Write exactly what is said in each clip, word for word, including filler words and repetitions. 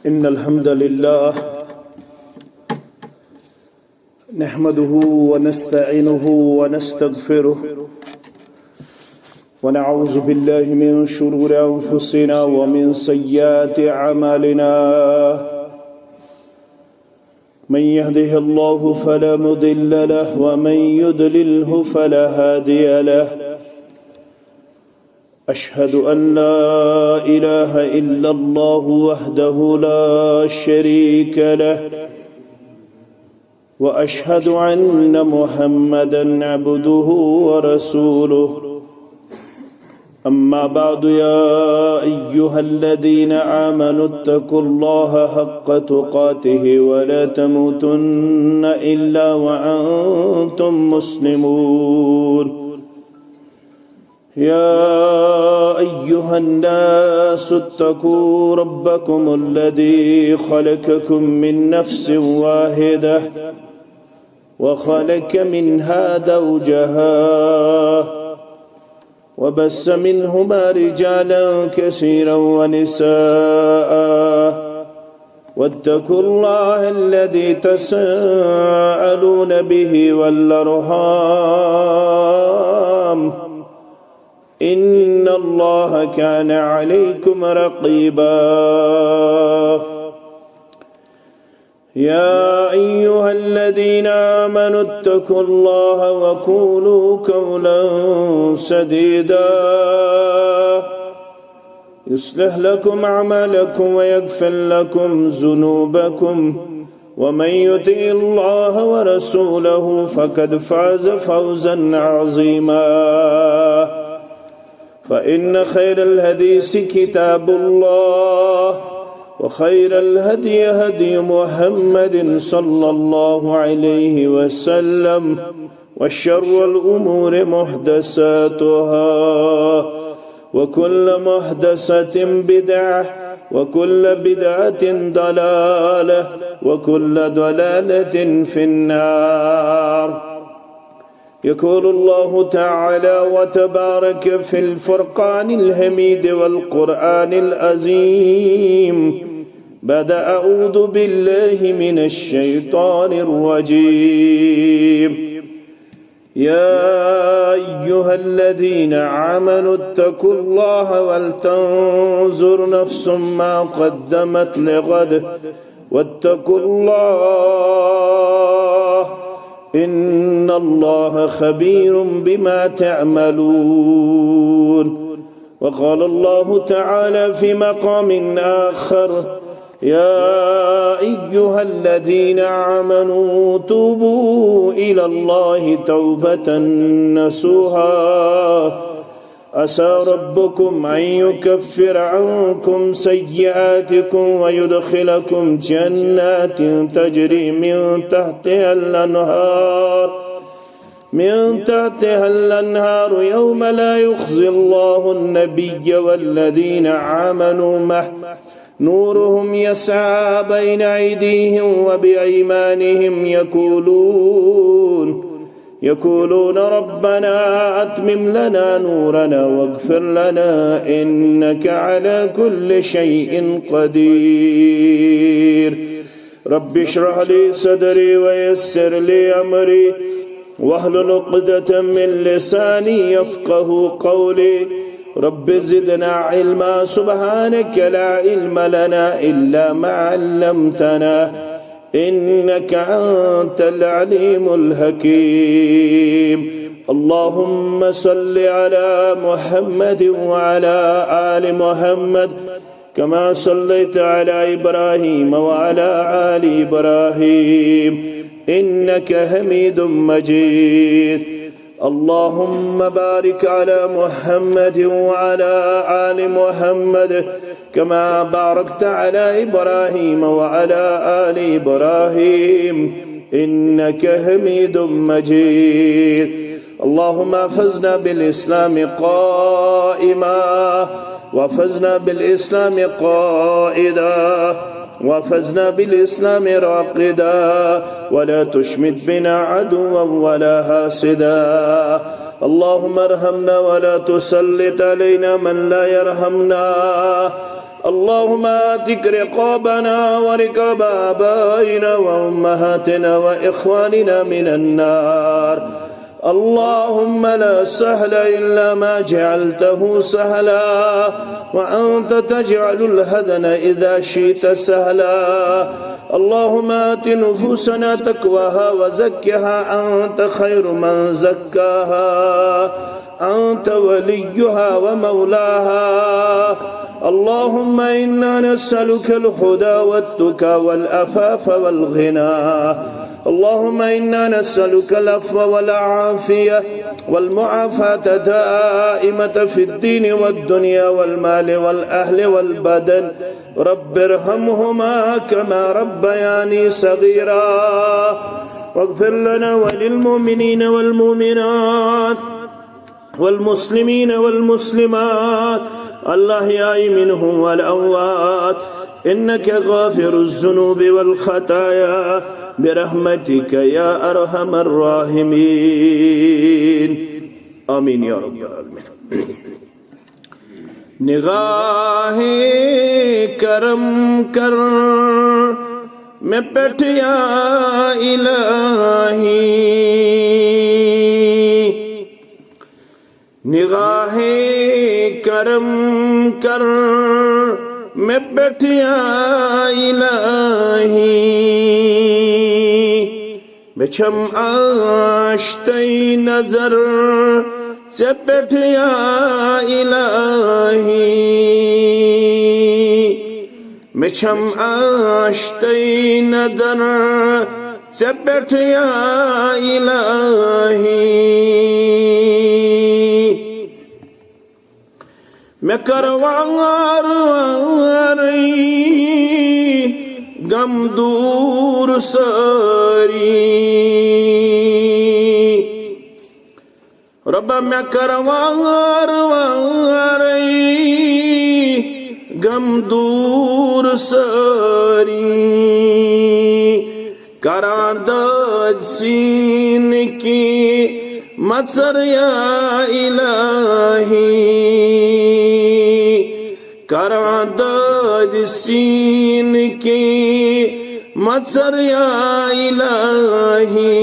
إن الحمد لله نحمده ونستعينه ونستغفره، ونعوذ بالله من شرور أنفسنا ومن سيئات أعمالنا. من يهده الله فلا مضل له، ومن يضلله فلا هادي له. أشهد أن لا إله إلا الله وحده لا شريك له، وأشهد أن محمدا عبده ورسوله. أما بعد، يا أيها الذين آمنوا اتقوا الله حق تقاته ولا تموتن إلا وأنتم مسلمون. يا أيها الناس اتقوا ربكم الذي خلقكم من نفس واحدة وخلق منها زوجها وبث منهما رجالا كثيرا ونساء، واتقوا الله الذي تساءلون به والأرحام، إن الله كان عليكم رقيبا. يا أيها الذين آمنوا اتقوا الله وقولوا قولا سديدا، يصلح لكم أعمالكم ويغفر لكم ذنوبكم، ومن يطع الله ورسوله فقد فاز فوزا عظيما. فإن خير الحديث كتاب الله، وخير الهدي هدي محمد صلى الله عليه وسلم، وشر الأمور محدثاتها، وكل محدثة بدعة، وكل بدعة ضلالة، وكل ضلالة في النار. يقول الله تعالى وتبارك في الفرقان الحميد والقرآن العظيم بعد أعوذ بالله من الشيطان الرجيم. يا أيها الذين آمنوا اتقوا الله ولتنظر نفس ما قدمت لغد، واتقوا الله، إن الله خبير بما تعملون. وقال الله تعالى في مقام آخر: يا أيها الذين آمنوا توبوا إلى الله توبة نصوحا، عسى ربكم أن يكفر عنكم سيئاتكم ويدخلكم جنات تجري من تحتها الأنهار، من تحتها الأنهار يوم لا يخزي الله النبي والذين آمنوا معه، نورهم يسعى بين أيديهم وبأيمانهم يقولون، يقولون ربنا أتمم لنا نورنا واغفر لنا إنك على كل شيء قدير. رب اشرح لي صدري ويسر لي أمري واحلل عقدة من لساني يفقه قولي. رب زدنا علما، سبحانك لا علم لنا إلا ما علمتنا، إنك أنت العليم الحكيم. اللهم صل على محمد وعلى آل محمد كما صليت على إبراهيم وعلى آل إبراهيم إنك حميد مجيد. اللهم بارك على محمد وعلى آل محمد كما باركت على إبراهيم وعلى آل إبراهيم إنك حميد مجيد. اللهم احفظنا بالإسلام قائما، واحفظنا بالإسلام قائدا، واحفظنا بالإسلام راقدا، ولا تشمت بنا عدوا ولا حاسدا. اللهم ارحمنا ولا تسلط علينا من لا يرحمنا. اللهم اعتق رقابنا ورقاب آبائنا وأمهاتنا وإخواننا من النار. اللهم لا سهل إلا ما جعلته سهلا، وأنت تجعل الحزن إذا شئت سهلا. اللهم آت نفوسنا تقواها وزكها أنت خير من زكاها، أنت وليها ومولاها. اللهم إنا نسألك الهدى والتقى والعفاف والغنى. اللهم إنا نسألك العفو والعافية والمعافاة الدائمة في الدين والدنيا والمال والأهل والبدن. رب ارحمهما كما ربياني صغيرا. واغفر لنا وللمؤمنين والمؤمنات والمسلمين والمسلمات الأحياء منهم والأموات، إنك غافر الذنوب والخطايا برحمتك يا أرحم الراحمين. آمين يا رب العالمين. نگاہ کرم کر مےٚ پٮ۪ٹھ یا الٰہی، نگاہ کرم کر مےٚ پٮ۪ٹھ یا الٰہی۔ مےٚ چھم آشتٕے نظر ژےٚ پٮ۪ٹھ یا الٰہی۔ مےٚ چھم آشتٕے نظر ژےٚ پٮ۪ٹھ یا الٰہی۔ مےٚ کر وار وارٕے غم دوٗر سٲری۔ رۄبا مےٚ کر وار وارٕے غم دوٗر سٲری۔ کران دٲدۍ سیٖنہٕ کی مژر یا الٰہی۔ کران دٲدۍ سیٖنہٕ کی مژر یا الٰہی۔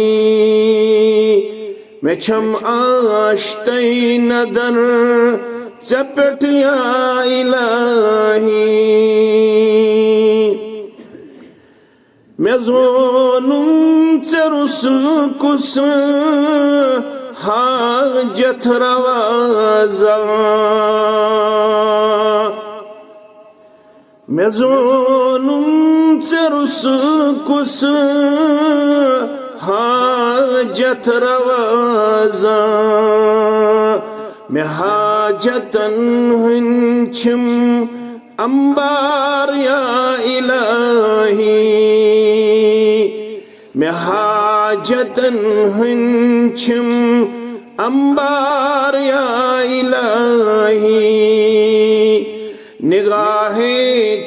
مےٚ چھم آشتٕے نظر ژےٚ پٮ۪ٹھ یا الٰہی۔ مےٚ زونُم ژےٚ روٚس کُس حاجت روا زانٛہہ۔ مےٚ زونُم ژےٚ روٚس کُس حاجت روا زانٛہہ۔ مےٚ حاجتن ہٕنٛدۍ چھِم انبار یا الٰہی۔ مےٚ حاجتن ہٕنٛدۍ چھِم انبار یا الٰہی۔ نگاہ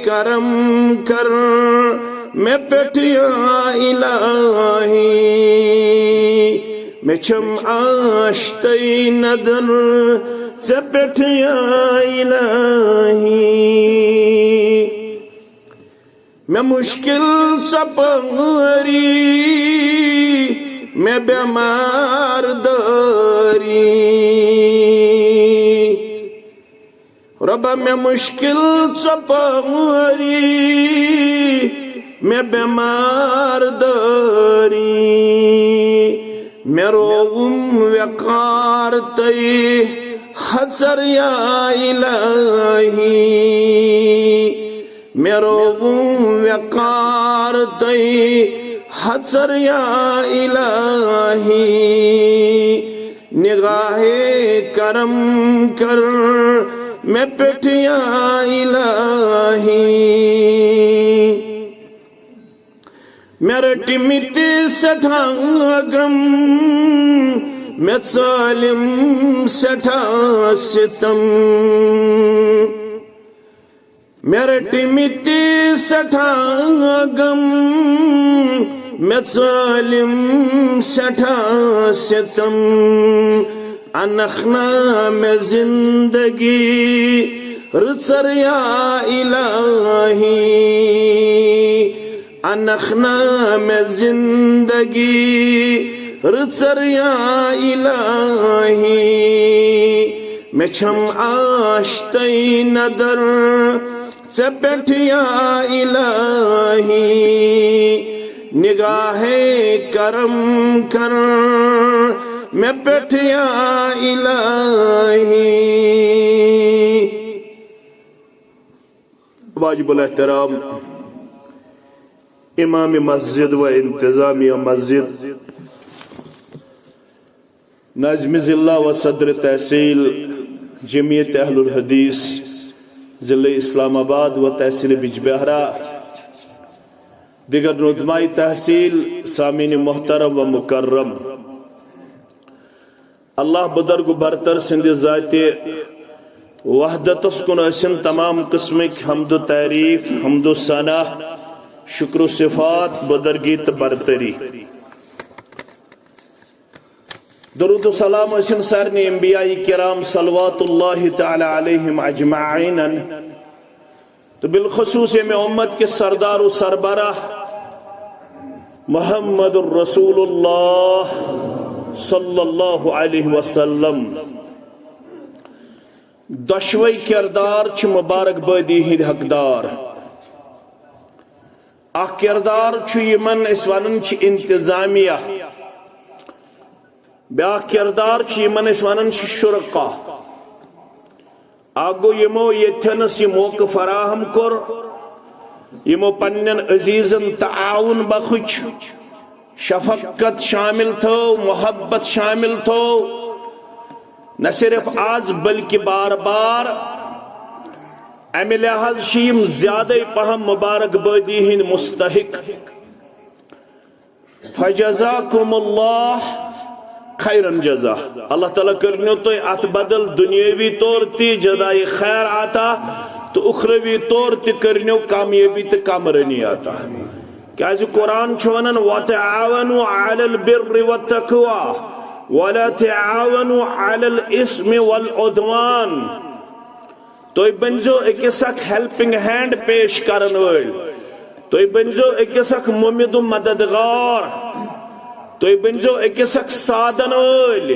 کرم کر مےٚ پٮ۪ٹھ یا الٰہی۔ مےٚ چھم آشتٕے نظر ژےٚ پٮ۪ٹھ یا الٰہی۔ مےٚ مُشکِل ژۄپٲری، مےٚ بٮ۪مار دٲری۔ رۄبا مےٚ مُشکِل ژۄپٲری، مےٚ بٮ۪مار دٲری۔ مےٚ رووُم وقار تۄہہِ حژر یا الٰہی۔ مےٚ رووُم وقار تۄہہِ حژر یا الٰہی۔ نگاہ کرم کر مےٚ پٮ۪ٹھ یا الٰہی۔ مےٚ رٔٹۍ مٕتۍ سٮ۪ٹھاہ غم، مےٚ ژٲلِم سٮ۪ٹھاہ ستم۔ مےٚ رٔٹۍ مٕتۍ سٮ۪ٹھاہ غم، مےٚ ژٲلِم سٮ۪ٹھاہ ستم۔ انکھ نہ مےٚ زندگی رٕژر یا الہی، انکھ نہ مےٚ زندگی۔ رٕژر یا الہی، مےٚ چھم آشتٕے ندر ژےٚ پٮ۪ٹھ یا الہی۔ نگاہ کرم کر مےٚ پٮ۪ٹھ یا الہی۔ واجب الاحترام امام مسجد و انتظامیہ مسجد، ناظم ضلع و صدر تحصیل جمعیت اہل الحدیث ضلع اسلام آباد و تحصیل بجبہرہ، دیگر نظماء تحصیل، سامعین محترم و مکرم، اللہ بزرگ برتر سٕنٛدِ ذاتِ وحدتس کُن ٲسِن تمام قٕسمٕکۍ حمد و تعریف، حمد و ثنا، شکر و صفات، بزرگی تہٕ برتری۔ درود و سلام ٲسِن سارنٕے انبیاء کرام صلوات اللہ تعالی علیہم اجمعین، تہٕ بالخصوص ییٚمہِ امت کِس سردار و سربراہ محمد رسول اللہ صلی اللہ علیہ وسلم۔ دۄشوے کردار چھِ مبارک بٲدی ہٕنٛدۍ حقدار۔ اکھ کردار چھُ یِمن أسۍ ونان چھِ انتظامیہ، بیاکھ کردار چھُ یِمن أسۍ ونان چھِ شرکا۔ اکھ گوٚو یِمو ییٚتھٮ۪نس یہِ موقعہٕ فراہم کوٚر، یِمو پننٮ۪ن عزیزن تعاون بخش، شفقت شامل تھٲو، محبت شامل تھٲو، نہ صرف آز بلکہ بار بار۔ امہِ لحاظ چھِ یِم زیادے پہم مبارک بٲدی ہٕنٛدۍ مستحق۔ فجزاکم اللہ خیرن جزا۔ اللہ تعالیٰ کرنو تۄہہِ اتھ بدل دنیاوی طور تہِ جزائے خیر عطا تہٕ اخروی طور تہِ کرنو کامیٲبی تہٕ کامرٲنی عطا۔ کیازِ قرآن چھُ ونان، وتعاونوا علی البر والتقوی ولا تعاونوا علی الاثم والعدوان۔ تُہۍ بٔنۍزیو أکِس اکھ ہیلپنگ ہینڈ پیش کرن وٲلۍ۔ تُہۍ بٔنۍزیو أکِس اکھ مُمِد و مددگار۔ تُہۍ بٔنۍزیو أکِس اکھ سادن وٲلۍ۔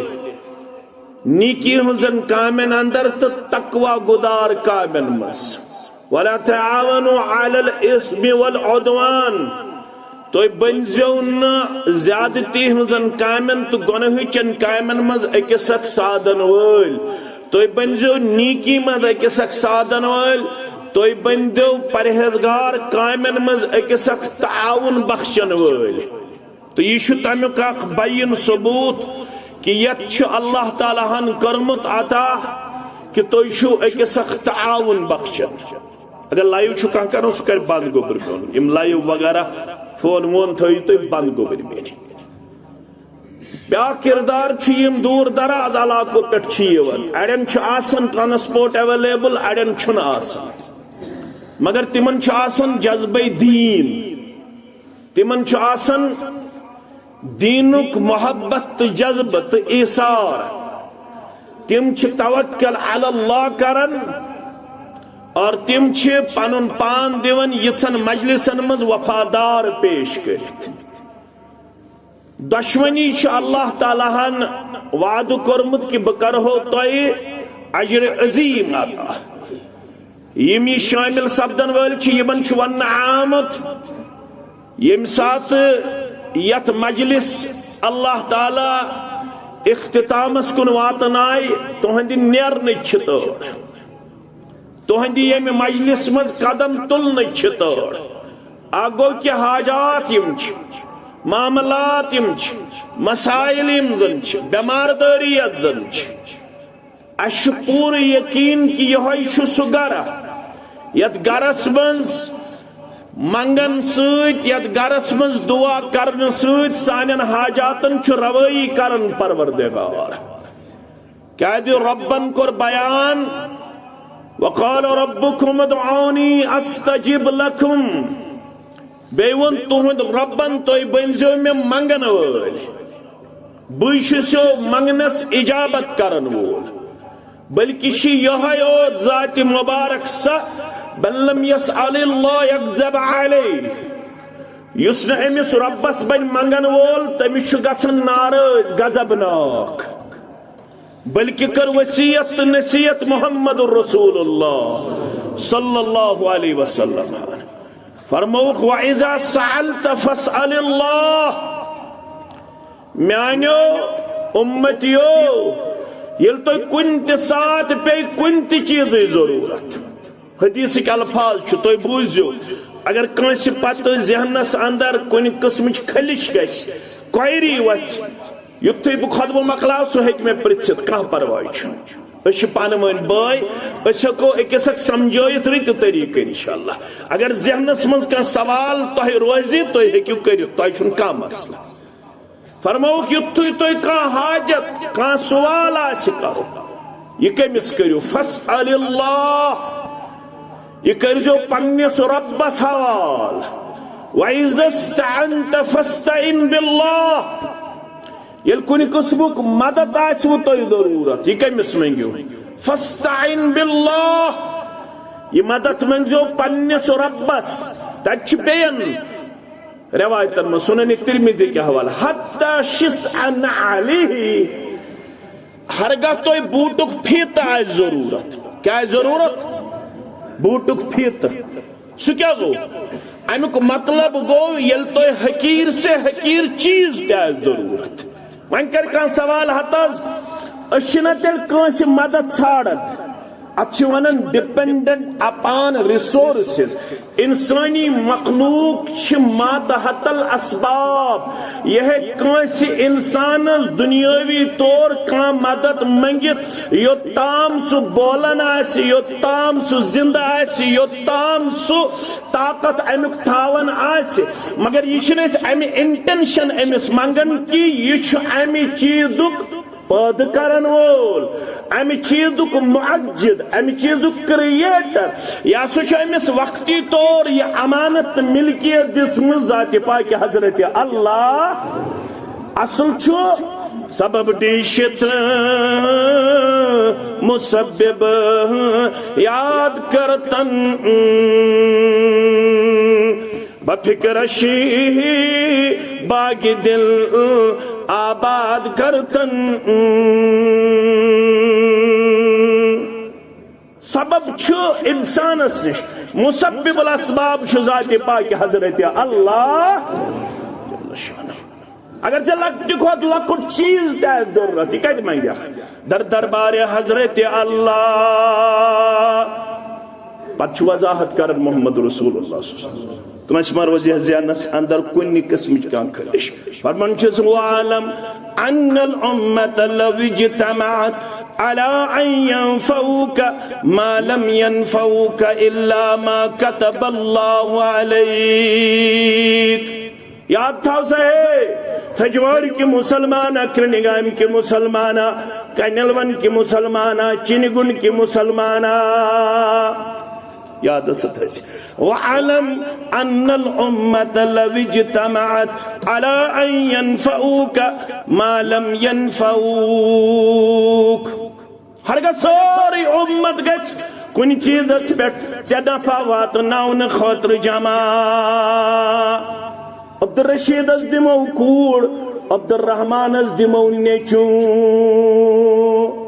نیکی ہٕنٛزن کامٮ۪ن اندر تہٕ تقوی گُدار کامٮ۪ن منٛز۔ ولا تعاونوا علی الاثم والعدوان۔ تُہۍ بٔنۍزیو نہٕ زیادتی ہٕنٛزن کامٮ۪ن تہٕ گۄنہٕچٮ۪ن کامٮ۪ن منٛز أکِس اکھ سادن وٲلۍ۔ تُہۍ بٔنۍزیو نیکی منٛز أکِس اکھ سادن وٲلۍ۔ تُہۍ بٔنۍزیو پرہیزگار کامٮ۪ن منٛز أکِس اکھ تعاون بخشن وٲلۍ۔ تہٕ یہِ چھُ تَمیُک اکھ بین ثبوت کہِ یتھ چھُ اللہ تعالیٰ ہن کٔرمٕژ عطا کہِ تُہۍ چھِو أکِس اکھ تعاون بخشن۔ اگر لایو چھُ کانٛہہ کران، سُہ کرِ بند گوٚبُر میون۔ یِم لایو وغیرہ فون وون تھٲیِو تُہۍ بند گوٚبُر میٲنۍ۔ بیاکھ کردار چھُ، یِم دوٗر دراز علاقو پٮ۪ٹھ چھِ یِوان، اڑٮ۪ن چھُ آسان ٹرانسپورٹ اویلیبل، اڑٮ۪ن چھُنہٕ آسان، مگر تِمن چھُ آسان جذبے دیٖن، تِمن چھُ آسان دیٖنُک محبت تہٕ جذبہٕ تہٕ ایثار۔ تِم چھِ توکل علی اللہ کران اور تِم چھِ پنُن پان دِوان یِژھن مجلسن منٛز وفادار پیش کٔرِتھ۔ دۄشوٕنی چھُ اللہ تعالیٰ ہن وعدٕ کوٚرمُت کہِ بہٕ کرہو تۄہہِ اجر عظیٖم عطا۔ یِم یہِ شٲمِل سپدن وٲلۍ چھِ، یِمن چھُ وننہٕ آمُت، ییٚمہِ ساتہٕ یتھ مجلس اللہ تعالیٰ اختتامس کُن واتنایہِ، تُہنٛدِ نیرنٕچ چھِ تٲر، تُہنٛدِ ییٚمہِ مجلس منٛز قدم تُلنٕچ چھِ تٲر۔ اکھ گوٚو کہِ حاجات یِم چھِ، معاملات یِم چھِ، مسائل یِم زن چھِ، بٮ۪مار دٲری یتھ زن چھِ، اسہِ چھُ پوٗرٕ یقین کہِ یِہوٚے چھُ سُہ گرٕ، یتھ گرس منٛز منگن سۭتۍ، یتھ گرس منٛز دعا کرنہٕ سۭتۍ سانٮ۪ن حاجاتن چھُ روٲیی کران پروردگار۔ کیازِ رۄبن کوٚر بیان، وقال ربکم ادعونی استجب لکم۔ بیٚیہِ ووٚن تُہُنٛد رۄبن، تُہۍ بٔنۍزیو مےٚ منگن وٲلۍ۔ بٕے چھُسو منگنس اجابت کرن وول۔ بلکہ چھِ یہے یوت ذات مبارک سۄ، بل لم یسأل اللہ یغضب علیہ، یُس نہٕ أمِس رۄبس بنہِ منگن وول، تٔمِس چھُ گژھان ناراض، غضبناک۔ بلکہ کٔر وصیت تہٕ نصیحت محمد رسول اللہ صلی اللہ علیہ وسلم۔ فرمووُکھ، وَإِذَا سَأَلْتَ فَاسْأَلِ اللَّهَ۔ میانیو امتیو، ییٚلہِ تۄہہِ کُنہِ تہِ ساتہٕ پیٚیہِ کُنہِ تہِ چیٖزٕچ ضروٗرت، حدیثٕکۍ الفاظ چھِ، تُہۍ بوٗزِو، اگر کٲنٛسہِ پتہٕ ذہنس اندر کُنہِ قٕسمٕچ خلش گژھِ، query وتھِ، یُتھُے بہٕ خطبہٕ مۄکلاو، سُہ ہیٚکہِ مےٚ پرژھِتھ، کانٛہہ پرواے چھُنہٕ۔ أسۍ چھِ پانہٕ ؤنۍ بٲے، أسۍ ہٮ۪کو أکِس اکھ سمجھٲیِتھ رٕتہِ طریٖقہٕ، انشاءاللہ۔ اگر ذہنس منٛز کانٛہہ سوال تۄہہِ روزِ، تُہۍ ہیٚکِو کٔرِتھ، تۄہہِ چھُنہٕ کانٛہہ مسلہٕ۔ فرمووُکھ، یُتھُے تۄہہِ کانٛہہ حاجت، کانٛہہ سوال آسہِ کرُن، یہِ کٔمِس کٔرِو؟ فاسأل اللہ، یہِ کٔرۍزیو پننِس رۄبس حوالہٕ۔ وَإِذَا اسْتَعَنْتَ فَاسْتَعِنْ بِاللَّهِ۔ ییٚلہِ کُنہِ قٕسمُک مدد آسِوٕ تۄہہِ ضروٗرت، یہِ کٔمِس مٔنٛگِو؟ فاستعن باللہ، یہِ مدد مٔنٛگزیو پننِس رۄبس۔ تتہِ چھِ بیٚین رٮ۪وایتن منٛز، سُنن ترمذی کہِ حوالہٕ، حتی شسع نعلہ، ہرگاہ تۄہہِ بوٗٹُک فیٖتہٕ آسہِ ضروٗرت۔ کیٛاہ آسہِ ضروٗرت؟ بوٗٹُک فیٖتہٕ۔ سُہ کیٛاہ گوٚو؟ امیُک مطلب گوٚو، ییٚلہِ تۄہہِ حقیٖر سے حقیٖر چیٖز تہِ آسہِ ضروٗرت۔ وۄنۍ کرِ کانٛہہ سوال، ہتہٕ حظ، أسۍ چھِنہ تیٚلہِ کٲنٛسہِ مدد ژھانڈان؟ اتھ چھِ ونان dependent upon resources۔ انسٲنی مخلوق چھِ ماتحت الاسباب۔ یہِ ہیٚکہِ کٲنٛسہِ انسانس دُنیٲوی طور کانٛہہ مدد منٛگِتھ، یوٚتام سُہ بولان آسہِ، یوٚتام سُہ زندٕ آسہِ، یوٚتام سُہ طاقت امیُک تھاوان آسہِ۔ مگر یہِ چھِنہٕ أسۍ امہِ intention أمِس منٛگان کہِ یہِ چھُ امہِ چیٖزُک پٲدٕ کرن وول، امہِ چیٖزُک مُعجِد، امہِ چیٖزُک creator۔ یہِ ہسا چھُ أمِس وقتی طور یہِ امانت تہٕ ملکیت دِژمٕژ ذاتِ پاکہِ حضرت اللہ۔ اصل چھُ سبب ڈیشت مسبب یاد کرتن، بفکرش باغ دل آباد کرتن۔ سبب چھُ انسانس نِش، مسبب الاسباب چھُ ذاتِ پاکہِ حضرت اللہ۔ اگر ژےٚ لۄکٹہِ کھۄتہٕ لۄکُٹ چیٖز تہِ آسہِ ضروٗرت، یہِ کتہِ منٛگکھ؟ در دربارِ حضرت اللہ۔ پتہٕ چھُ وضاحت کران محمد رسول اللہ صلی اللہ علیہ وسلم۔ کٲنٛسہِ مہ روزِ ذہنس اندر کُنہِ قٕسمٕچ کانٛہہ خٲہِش۔ فرمان چھُس، وَاعْلَمْ أَنَّ الْأُمَّةَ لَوِ اجْتَمَعَتْ عَلَىٰ أَن يَنفَعُوكَ مَا لَمْ يَنفَعُوكَ إِلَّا مَا كَتَبَ اللَّهُ عَلَيْكَ۔ یاد تھاو سا ہے، تھجوار کہِ مسلمانہ، کرنگام کہِ مسلمانہ، کنلون کہِ مسلمانہ، چنگن کہِ مسلمانہ۔ یاد سا تھٲوزِ۔ وَاعْلَمْ أَنَّ الْأُمَّةَ لَوِ اجْتَمَعَتْ عَلَىٰ أَن يَنفَعُوكَ مَا لَمْ يَنفَعُوكَ۔ ہرگاہ سٲرٕے اُمت گژھِ کُنہِ چیٖزس پٮ۪ٹھ ژےٚ نفع واتناونہٕ خٲطرٕ جمع۔ عبدالرشیدس دِمو کوٗر، عبدالرحمانس دِمو نیٚچوٗ۔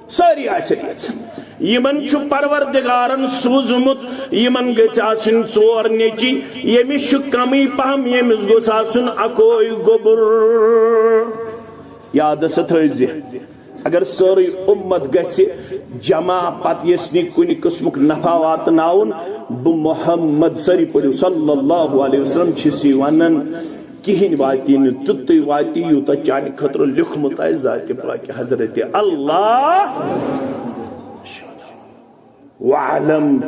سٲری آسن یژھان۔ یِمن چھُ پروردگارن سوٗزمُت، یِمن گٔژھۍ آسٕنۍ ژور نیٚچی، ییٚمِس چھُ کمٕے پہم، ییٚمِس گوٚژھ آسُن اکوے گوٚبُر۔ یاد سا تھٲوزِ، اگر سٲرٕے اُمت گژھِ جمع، پتہٕ یژھِ نہٕ کُنہِ قٕسمُک نفع واتناوُن، بہٕ محمد، سٲری پٔرِو، صلی اللہ علیہ وسلم چھِس یہِ ونان، کِہیٖنۍ واتی نہٕ، تیُتُے واتی یوٗتاہ چانہِ خٲطرٕ لیوٚکھمُت آسہِ ذاتِ پاکہِ حضرت اللہ۔ وَاعْلَمْ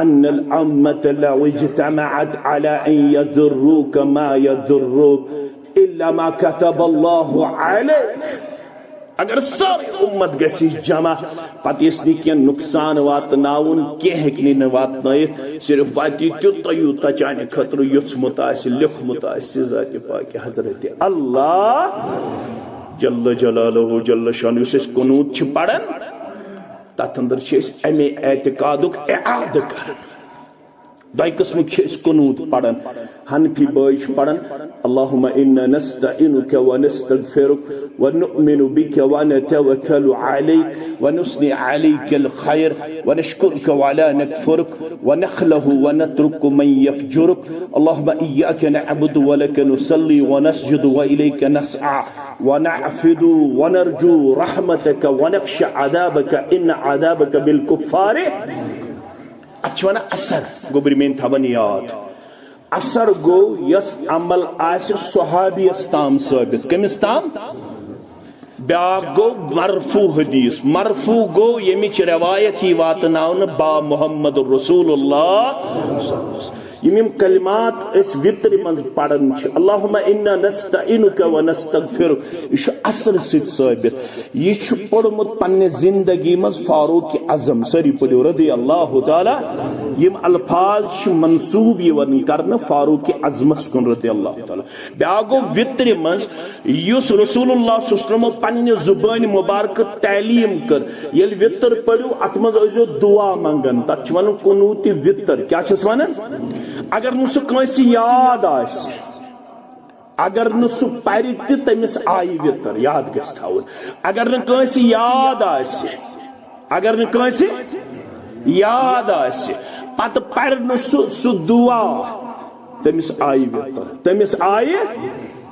أَنَّ الْأُمَّةَ لَوِ اجْتَمَعَتْ عَلَىٰ أَن يَضُرُّوكَ مَا يَضُرُّوكَ إِلَّا مَا كَتَبَ اللَّهُ عَلَيْكَ۔ اگر سٲرٕے اُمت گژھِ جمع، پتہٕ یژھِ نہٕ کینٛہہ نقصان واتناوُن، کینٛہہ ہیٚکہِ نہٕ واتنٲیِتھ، صرف واتی تیوٗتاہ یوٗتاہ چانہِ خٲطرٕ یوٚژھمُت آسہِ، لیوٚکھمُت آسہِ ذاتِ پاکہِ حضرت اللہ جل جلالہ جل شانہ۔ یُس أسۍ قنوت چھِ پران، تتھ اندر چھِ أسۍ امے اعتقادُک اعادٕ کران۔ دۄیہِ قٕسمٕکۍ چھِ أسۍ قنوت پران۔ حنفی بٲے چھِ پران، اللهم انا نستعينك ونستغفرك ونؤمن بك ونتوكل عليك ونثني عليك الخير ونشكرك ولا نكفرك ونخلع ونترك من يفجرك. اللهم إياك نعبد ولك نصلي ونسجد وإليك نسعى ونعبد ونرجو رحمتك ونخشى عذابك إن عذابك بالكفار. اتھ چھِ ونان اثر، گوٚبرۍ میٲنۍ تھاوان یاد۔ اثر گوٚو یۄس عمل آسہِ صحابیس تام ثٲبت۔ کٔمِس تام؟ بیاکھ گوٚو مرفوع حدیث۔ مرفوع گوٚو ییٚمِچ روایت یی واتناونہٕ با محمد رسول اللہ۔ یِم یِم کلمات أسۍ وِترِ منٛز پران چھِ، اللهم انا نستعينك ونستغفرك، یہِ چھُ اصل سۭتۍ ثٲبت۔ یہِ چھُ پوٚرمُت پننہِ زندگی منٛز فاروق اعظم، سٲری پٔرِو رضی اللہ تعالیٰ۔ یِم الفاظ چھِ منسوب یِوان کرنہٕ فاروق اعظمس کُن رضی اللہ تعالیٰ۔ بیاکھ گوٚو وِترِ منٛز، یُس رسول اللہ صلی اللہ علیہ وسلمو پننہِ زبٲنۍ مبارکہٕ تعلیٖم کٔر، ییٚلہِ وِتر پٔرِو، اتھ منٛز ٲسۍزیو دعا منٛگان، تتھ چھِ ونان قنوتِ وِتر۔ کیٛاہ چھِس ونان؟ اگر نہٕ سُہ کٲنٛسہِ یاد آسہِ، اگر نہٕ سُہ پرِ تہِ، تٔمِس آیہِ وِتر، یاد گژھِ تھاوُن۔ اگر نہٕ کٲنٛسہِ یاد آسہِ، اگر نہٕ کٲنٛسہِ یاد آسہِ، پتہٕ پرِ نہٕ سُہ، سُہ دعا، تٔمِس آیہِ وِتر، تٔمِس آیہِ،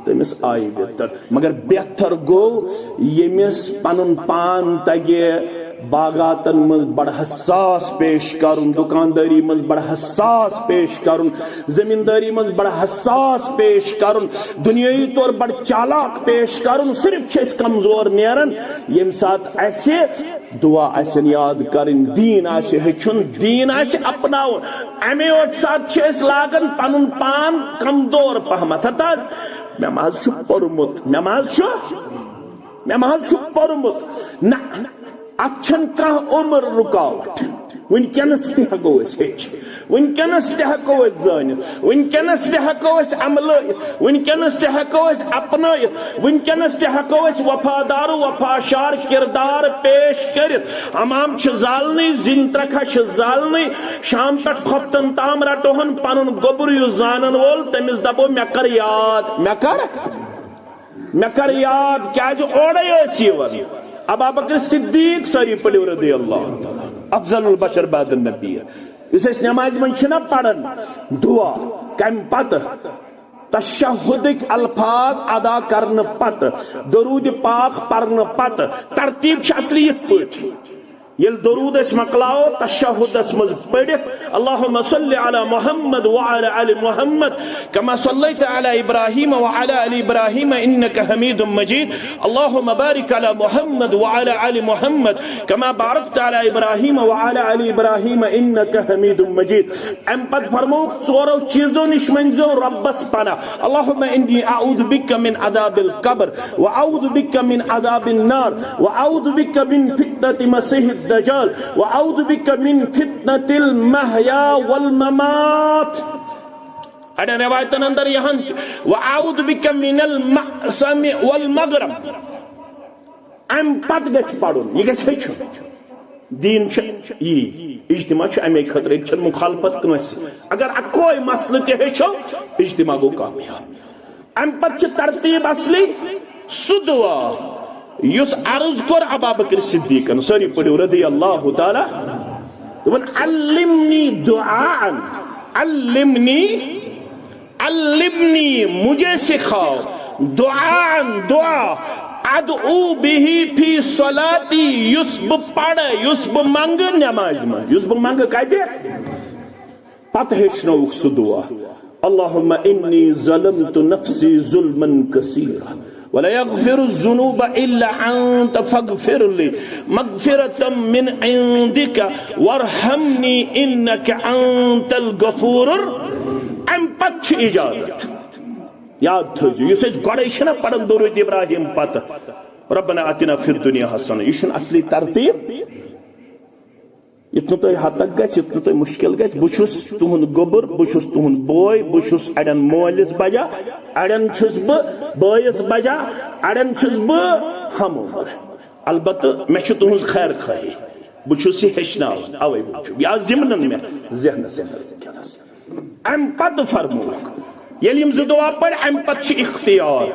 تٔمِس آیہِ وِتر۔ مگر بہتر گوٚو ییٚمِس پنُن پان تگہِ باغاتن منٛز بڑٕ حساس پیش کرُن، دُکاندٲری منٛز بڑٕ حساس پیش کرُن، زٔمیٖندٲری منٛز بڑٕ حساس پیش کرُن، دُنیٲیی طور بڑٕ چالاک پیش کرُن۔ صرف چھِ أسۍ کمزور نیران ییٚمہِ ساتہٕ اَسہِ دعا آسن یاد کرٕنۍ، دیٖن آسہِ ہیٚچھُن، دیٖن آسہِ اپناوُن۔ اَمے یوت ساتہٕ چھِ أسۍ لاگان پنُن پان کمزور پہمتھ۔ ہتہٕ حظ، مےٚ ما حظ چھُ پوٚرمُت، مےٚ ما حظ چھُ مےٚ ما حظ چھُ پوٚرمُت۔ نہ، اتھ چھَنہٕ کانٛہہ عمر رُکاوٹ۔ وٕنکیٚنس تہِ ہٮ۪کو أسۍ ہیٚچھِتھ، وٕنکیٚنس تہِ ہٮ۪کو أسۍ زٲنِتھ، وٕنکیٚنس تہِ ہٮ۪کو أسۍ عملٲیِتھ، وٕنکیٚنس تہِ ہٮ۪کو أسۍ اپنٲیِتھ، وٕنکیٚنس تہِ ہٮ۪کو أسۍ وفادار و وفاشار کردار پیش کٔرِتھ۔ امام چھِ زالنٕے، زِنۍ ترکھا چھِ زالنٕے، شام پٮ۪ٹھ خۄفتن تام رٹوہن پنُن گوٚبُر یُس زانن وول، تٔمِس دپو، مےٚ کر یاد، مےٚ کر۔ مےٚ کر یاد، کیازِ اورے ٲسۍ یِوان۔ ابا بکر صدیق، سٲری پٔرِو رضی اللہ تعالیٰ، افضل البشر بعد النبی۔ یُس أسۍ نمازِ منٛز چھِنہ پران دعا، کمہِ پتہٕ؟ تشہدٕکۍ الفاظ ادا کرنہٕ پتہٕ، درود پاک پرنہٕ پتہٕ۔ ترتیب چھِ اصلی یِتھ پٲٹھۍ۔ ییٚلہِ درود أسۍ مۄکلاوو تشہدس منٛز پٔرِتھ، اللهم صل على محمد وعلى آل محمد كما صليت على إبراهيم وعلى آل إبراهيم إنك حميد مجيد. اللهم بارك على محمد وعلى آل محمد كما باركت على إبراهيم وعلى آل إبراهيم إنك حميد مجيد. امہِ پتہٕ فرمووُکھ، ژورو چیٖزو نِش مٔنٛگزیو رۄبس پناہ۔ اللهم إني أعوذ بك من عذاب القبر وأعوذ بك من عذاب النار وأعوذ بك من فتنة المسيح الدجال وأعوذ بك من فتنة المحيا والممات۔ اڑٮ۪ن روایتن اندر یہِ ہن، وأعوذ بك من المأثم والمغرم۔ امہِ پتہٕ گژھِ پرُن، یہِ گژھِ ہیٚچھُن۔ دیٖن چھُ یی، اجتماع چھُ امے خٲطرٕ، ییٚتہِ چھَنہٕ مُخالفت کٲنٛسہِ۔ اگر اکوے مسلہٕ تہِ ہیٚچھو، اجتماع گوٚو کامیاب۔ امہِ پتہٕ چھِ ترتیب اصلی سُہ دعا یُس عرض کوٚر ابا بکر صدیقن، سٲری پٔرِو رضی اللہ تعالیٰ، دوٚپُن، علمنی دعاء، علمنی، علمنی، مجھے سکھاؤ، دعاء، دعا، ادعو به فی صلاتی، یُس بہٕ پرٕ، یُس بہٕ منگہٕ نمازِ منٛز، یُس بہٕ منگہٕ کتہِ؟ پتہٕ ہیٚچھنووُکھ سُہ دعا، اللهم إني ظلمت نفسي ظلما كثيرا ولا يغفر الذنوب إلا أنت فاغفر لي مغفرة من عندك وارحمني إنك أنت الغفور الر-، امہِ پتہٕ چھُ اجازت۔ یاد تھٲوزیو، یُس أسۍ گۄڈے چھِنہ پران درود ابراہیم پتہٕ، ربنا آتنا فی الدنیا حسنہ، یہِ چھُنہٕ اصلی ترتیب۔ یُتھ نہٕ تۄہہِ ہتک گژھِ، یُتھ نہٕ تۄہہِ مُشکِل گژھِ، بہٕ چھُس تُہُنٛد گوٚبُر، بہٕ چھُس تُہُنٛد بوے، بہٕ چھُس اڑٮ۪ن مٲلِس بجا، اڑٮ۪ن چھُس بہٕ بٲیِس بجا، اڑٮ۪ن چھُس بہٕ ہم عمر۔ البتہٕ مےٚ چھِ تُہٕنٛز خیر خواہی۔ بہٕ چھُس یہِ ہیٚچھناوان، اوے موٗجوٗب۔ یہِ آو ضِمنن مےٚ ذہنس اندر وٕنکیٚنس۔ امہِ پتہٕ فرمووُکھ، ییٚلہِ یِم زٕ دُعا پٔرۍ، امہِ پتہٕ چھِ اختیار۔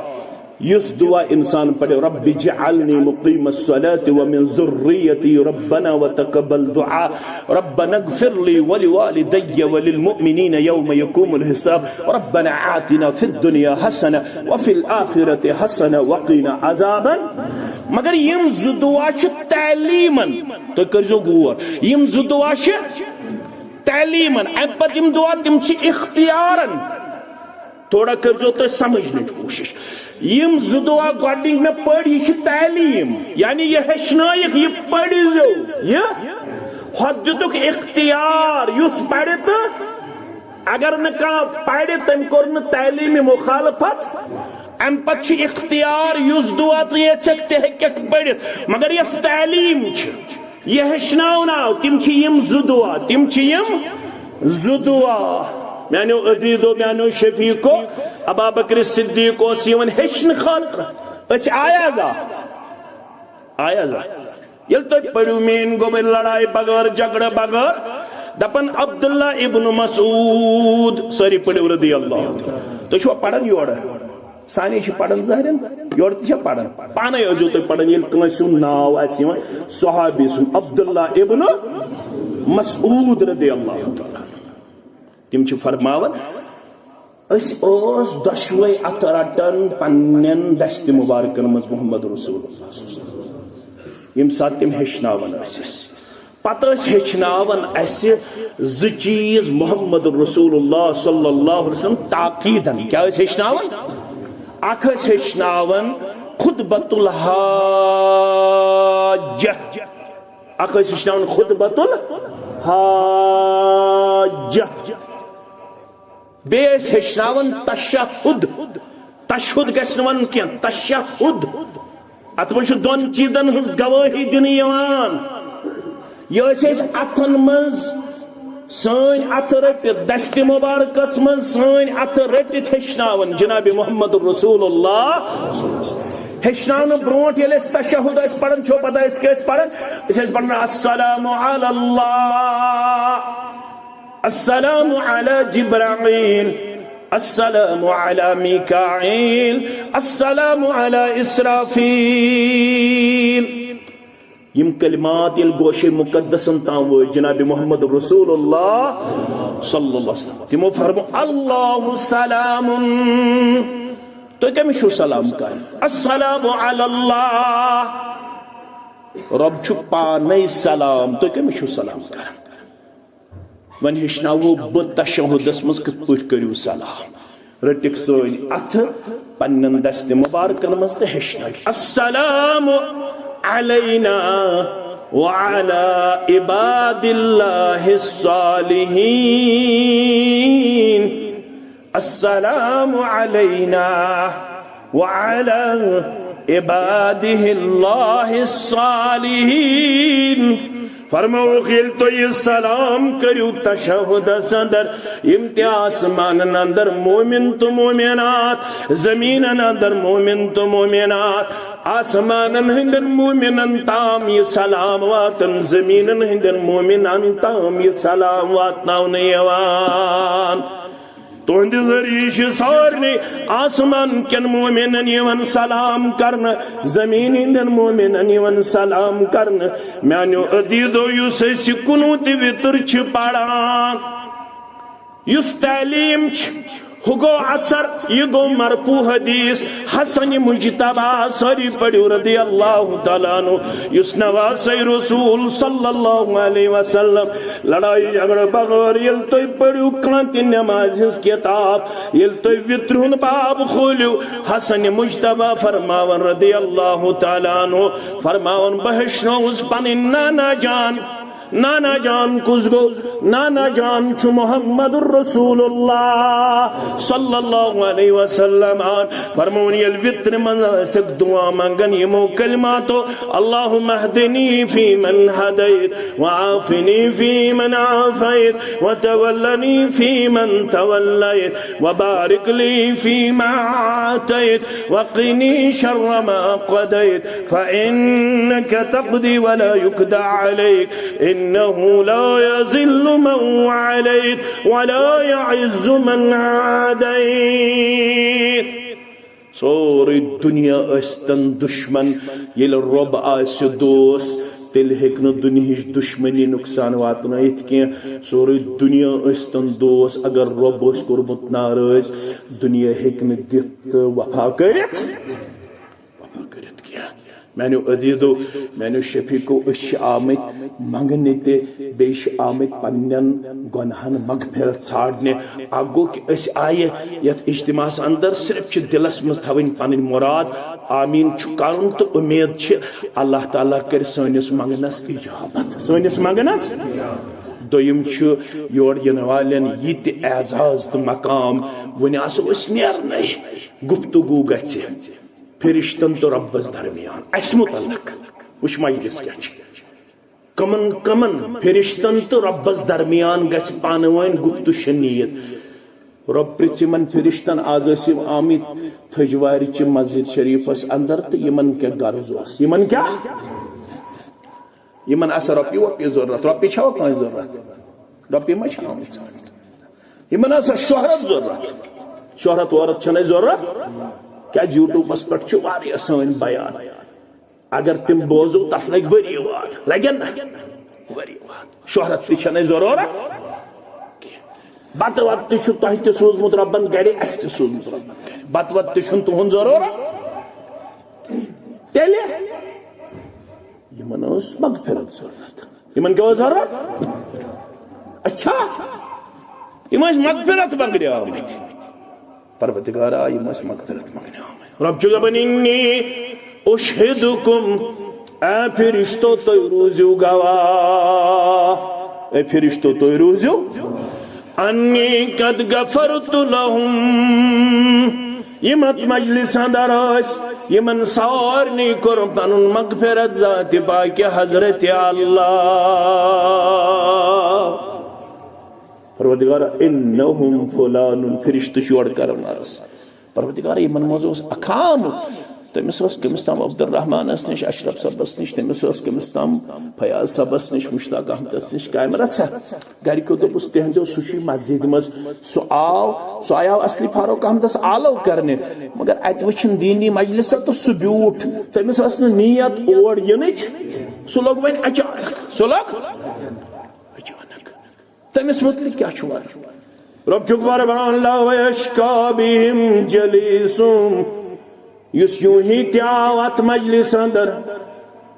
یُس دُعا انسان پرِ، رب اجعلنی مقیم الصلاۃ ومن ذریتی، ربنا وتقبل دعاء، ربنا اغفر لی ولوالدی وللمؤمنین یوم یقوم الحساب، ربنا آتنا فی الدنیا حسنہ وفی الآخرۃ حسنہ وقنا عذاب۔ مگر یِم زٕ دُعا چھِ تعلیمن، تُہۍ کٔرزیو غور، یِم زٕ دُعا چھِ تعلیمن، امہِ پتہٕ یِم دُعا، تِم چھِ اختیارن۔ تھوڑا کٔرزیو تُہۍ سمجھنٕچ کوٗشش۔ یِم زٕ دُعا گۄڈٕنِکۍ مےٚ پٔرۍ، یہِ چھِ تعلیٖم، یعنی یہِ ہیٚچھنٲیِکھ، یہِ پٔرزیو۔ یہِ ہۄتھ دِتُکھ اختیار، یُس پرِ تہٕ اگر نہٕ کانٛہہ پرِ، تٔمۍ کوٚر نہٕ تعلیٖمہِ مخالفت۔ امہِ پتہٕ چھُ اختیار، یُس دُعا ژٕ یژھکھ، تہِ ہیٚککھ پٔرِتھ۔ مگر یۄس تعلیٖم چھِ، یہِ ہیٚچھناونہٕ آو، تِم چھِ یِم زٕ دُعا، تِم چھِ یِم زٕ دُعا۔ میانیو عزیزو، میانیو شفیقو، ابا بکر صدیق اوس یِوان ہیٚچھنہٕ خٲطرٕ۔ أسۍ آیا زا؟ آیا زا؟ ییٚلہِ تُہۍ پٔرِو میٲنۍ گوٚبٕرۍ لڑایہِ بغٲر، جھگڑٕ بغٲر، دپان عبداللہ ابن مسعود، سٲری پٔرِو رضی اللہ عنہ۔ تُہۍ چھِوا پران یورٕ؟ سانی چھِ پران ظٲہرن، یورٕ تہِ چھا پران؟ پانے ٲسۍزیو تُہۍ پران، ییٚلہِ کٲنٛسہِ ہُنٛد ناو آسہِ یِوان، صحابی سُنٛد، عبداللہ ابن مسعود رضی اللہ تعالیٰ عنہ۔ تِم چھِ فرماوان، أسۍ ٲس دۄشوے اَتھٕ رَٹان پننٮ۪ن دستِ مُبارکن منٛز محمد رسول اللہ صلی اللہ علیہ وسلم۔ ییٚمہِ ساتہٕ تِم ہیٚچھناوان ٲسۍ اَسہِ، پتہٕ ٲسۍ ہیٚچھناوان اَسہِ زٕ چیٖز محمد رسول اللہ صلی اللہ علیہ وسلم تاکیدن۔ کیٛاہ ٲسۍ ہیٚچھناوان؟ اکھ ٲسۍ ہیٚچھناوان خطبۃ الحاجہ، اکھ ٲسۍ ہیٚچھناوان خطبۃ الحاجہ۔ بیٚیہِ ٲسۍ ہیٚچھناوان تشہد۔ تشہد گژھِ نہٕ وَنُن کینٛہہ، تشہد۔ اَتھ منٛز چھُ دۄن چیٖزن ہٕنٛز گوٲہی دِنہٕ یِوان۔ یہِ ٲسۍ أسۍ اَتھن منٛز، سٲنۍ اَتھٕ رٔٹِتھ، دستِ مُبارکس منٛز سٲنۍ اَتھٕ رٔٹِتھ ہیٚچھناوان جناب محمد رسول اللہ۔ ہیٚچھناونہٕ برونٛٹھ ییٚلہِ أسۍ تشہد ٲسۍ پران، چھو پتہ أسۍ کیٛاہ ٲسۍ پران؟ أسۍ ٲسۍ پران، السلام علی اللہ، السلام علی جبرائیل، السلام علی میکائیل، السلام علی اسرافیل۔ یِم کلمات ییٚلہِ گوشے مقدسن تام وٲتۍ جناب محمد رسول اللہ صلی اللہ علیہ وسلم، تِمو فرمو، اللہ سلام، تُہۍ کٔمِس چھِو سلام کران؟ السلام علی اللہ، رب چھُ پانے سلام، تُہۍ کٔمِس چھِو سلام کران؟ وۄنۍ ہیٚچھناوو بہٕ تشہدس منٛز کِتھ پٲٹھۍ کٔرِو سلام۔ رٔٹِکھ سٲنۍ اَتھٕ پننٮ۪ن دستِ مُبارکن منٛز تہٕ ہیٚچھنٲوِکھ۔ السلام علینا وعلی عباد اللہ الصالحین۔ السلام علینا وعلی عبادہ اللہ الصالحین۔ فرمووُکھ، ییٚلہِ تُہۍ یہِ سلام کٔرِو تشہدس اندر، یِم تہِ آسمانن اندر مومن تہٕ مومنات، زمینن اندر مومن تہٕ مومنات، آسمانن ہٕنٛدٮ۪ن مومنن تام یہِ سلام واتن، زمینن ہٕنٛدٮ۪ن مومنن تام یہِ سلام واتناونہٕ یِوان۔ تُہنٛدِ ذٔریعہٕ چھِ سارنٕے آسمان کٮ۪ن مومنن یِوان سلام کرنہٕ، زمین ہٕنٛدٮ۪ن مومنن یِوان سلام کرنہٕ۔ میانیو عزیزو، یُس أسۍ یہِ قنوتِ وِتر چھِ پران، یُس تعلیٖم چھِ، ہُہ گوٚو اثر، یہِ گوٚو مرفوع حدیث۔ حسن مجتبیٰ، سٲری پٔرِو رضی اللہ تعالیٰ عنہ، یُس نواسہ رسول صلی اللہ علیہ وسلم لڑائی جھگڑٕ بغٲر ییٚلہِ تُہۍ پٔرِو کانٛہہ تہِ نمازِ ہٕنٛز کِتاب، ییٚلہِ تُہۍ وِترِ ہُنٛد باب کھوٗلِو، حسن مجتبیٰ فرماوان رضی اللہ تعالیٰ عنہ، فرماوان، بہٕ ہیٚچھنووُس پنٕنۍ نانا جان، نانا جان کُس گوٚو؟ نانا جان چھُ محمد رسول اللہ صلی اللہ علیہ وسلم۔ فرمون ییٚلہِ وِترِ منٛز ٲسِکھ دُعا منٛگان یِمو کلماتو، اللہم اہدنی فی من ہدیت، وعافنی فی من عافیت، وتولنی فی من تولیت، وبارک لی فیما اعطیت، وقنی شر ما قضیت، فإنك تقضي ولا يقضى عليك، إنه لا يذل من واليت، ولا يعز من عاديت۔ سورُے دُنیا ٲسۍتن دُشمن، ییٚلہِ رۄب آسہِ دوس، تیٚلہِ ہیٚکہِ نہٕ دُنیہٕچ دُشمنی نۄقصان واتنٲیِتھ کینٛہہ۔ سورُے دُنیا ٲسۍتن دوس، اگر رۄب اوس کوٚرمُت ناراض، دُنیا ہیٚکہِ نہٕ دِتھ تہٕ وفا کٔرِتھ۔ وفا کٔرِتھ کینٛہہ۔ میانیو عزیزو، میانیو شفیقو، أسۍ چھِ آمٕتۍ منٛگنہِ تہِ، بیٚیہِ چھِ آمٕتۍ پننٮ۪ن گۄنہن مغفرت ژھانڈنہِ۔ اکھ گوٚو کہِ أسۍ آیہِ یتھ اجتماعس اندر، صرف چھِ دلس منٛز تھاوٕنۍ پنٕنۍ مُراد، آمیٖن چھُ کرُن تہٕ اُمید چھِ اللہ تعالیٰ کرِ سٲنِس منٛگنس اجابت، سٲنِس منٛگنس۔ دوٚیِم چھُ یور یِنہٕ والٮ۪ن یہِ تہِ اعزاز تہٕ مقام، وۄنۍ آسو أسۍ نیرنَے، گفتگو گژھِ۔ فرشتن تہٕ رۄبس درمیان اسہِ متعلق۔ وٕچھ مجلس کیٛاہ چھِ۔ کمن کمن فرشتن تہٕ رۄبس درمیان گژھِ پانہٕ ؤنۍ گفت و شنید۔ رۄب پرژھِ یِمن فرشتن، آز ٲسۍ یِم آمٕتۍ تھٔج وارِ چہِ مسجد شریفس اندر تہٕ یِمن کیٛاہ غرض اوس؟ یِمن کیٛاہ؟ یِمن آسہِ رۄپیہِ وۄپیہِ ضروٗرت؟ رۄپیہِ چھوا کٲنٛسہِ ضروٗرت؟ رۄپیہِ ما چھِ آمٕژ ژھانٛڈنہِ؟ یِمن آسہِ شہرت ضروٗرت؟ شہرت وہرت چھَنہٕ اَسہِ ضروٗرت، کیٛازِ YouTubeس پٮ۪ٹھ چھُ واریاہ سٲنۍ بیان۔ اگر تِم بوزو، تَتھ لگہِ ؤری واد، لگن نہ؟ ؤری واد۔ شہرت تہِ چھَنہٕ اَسہِ ضروٗرت کینٛہہ۔ بَتہٕ وَتہٕ تہِ چھُ تۄہہِ تہِ سوٗزمُت رۄبَن گرِ، اَسہِ تہِ سوٗزمُت رۄبَن گرِ۔ بَتہٕ وَتہٕ تہِ چھُنہٕ تُہُنٛد ضروٗرت۔ تیٚلہِ یِمن ٲس مغفرت ضروٗرت۔ یِمن کیٛاہ اوس ضروٗرت؟ اچھا، یِم ٲسۍ مغفرت منٛگنہِ آمٕتۍ۔ پروردگارا، یِم ٲسۍ مغفرت منٛگنہِ آمٕتۍ۔ رۄب چھُ دَپان، "انی اشہدکم"، اے فرشتو، تُہۍ روٗزِو گواہ۔ اے فرشتو، تُہۍ روٗزِو۔ انی قد غفرت لہم۔ یِم اتھ مجلس اندر ٲسۍ، یِمن سارنٕے کوٚر پنُن مغفرت ذاتِ پاکِ حضرت اللہ۔ پروردگار، انہم فلان، فرشتہٕ چھِ یورٕ کران عرض۔ پروردگار، یِمن منٛز اوس اکھ آمُت، تٔمِس ٲس کٔمِس تام عبدالرحمانس نِش، اشرف صٲبس نِش، تٔمِس ٲس کٔمِس تام فیاض صٲبس نِش، مشتاق احمدس نِش کامہِ رژھا۔ گرِکیو دوٚپُس، "تِہنٛدیو سُہ چھُے مسجدِ منٛز، سُہ آو، سُہ آیاو اصلی فاروق احمدس آلو کرنہِ، مگر اتہِ وٕچھِن دینی مجلس تہٕ سُہ بیوٗٹھ، تٔمِس ٲس نہٕ نیت اور یِنٕچ، سُہ لوٚگ وۄنۍ اچانک، سُہ لوٚگ اچانک۔" تٔمِس مُتعلِق کیٛاہ چھُ وَنان؟ رۄب چھُ فرمان، "لو یشقی بہم جلیسہم"، یُس یوٗہی تہِ آو اَتھ مجلس اندر،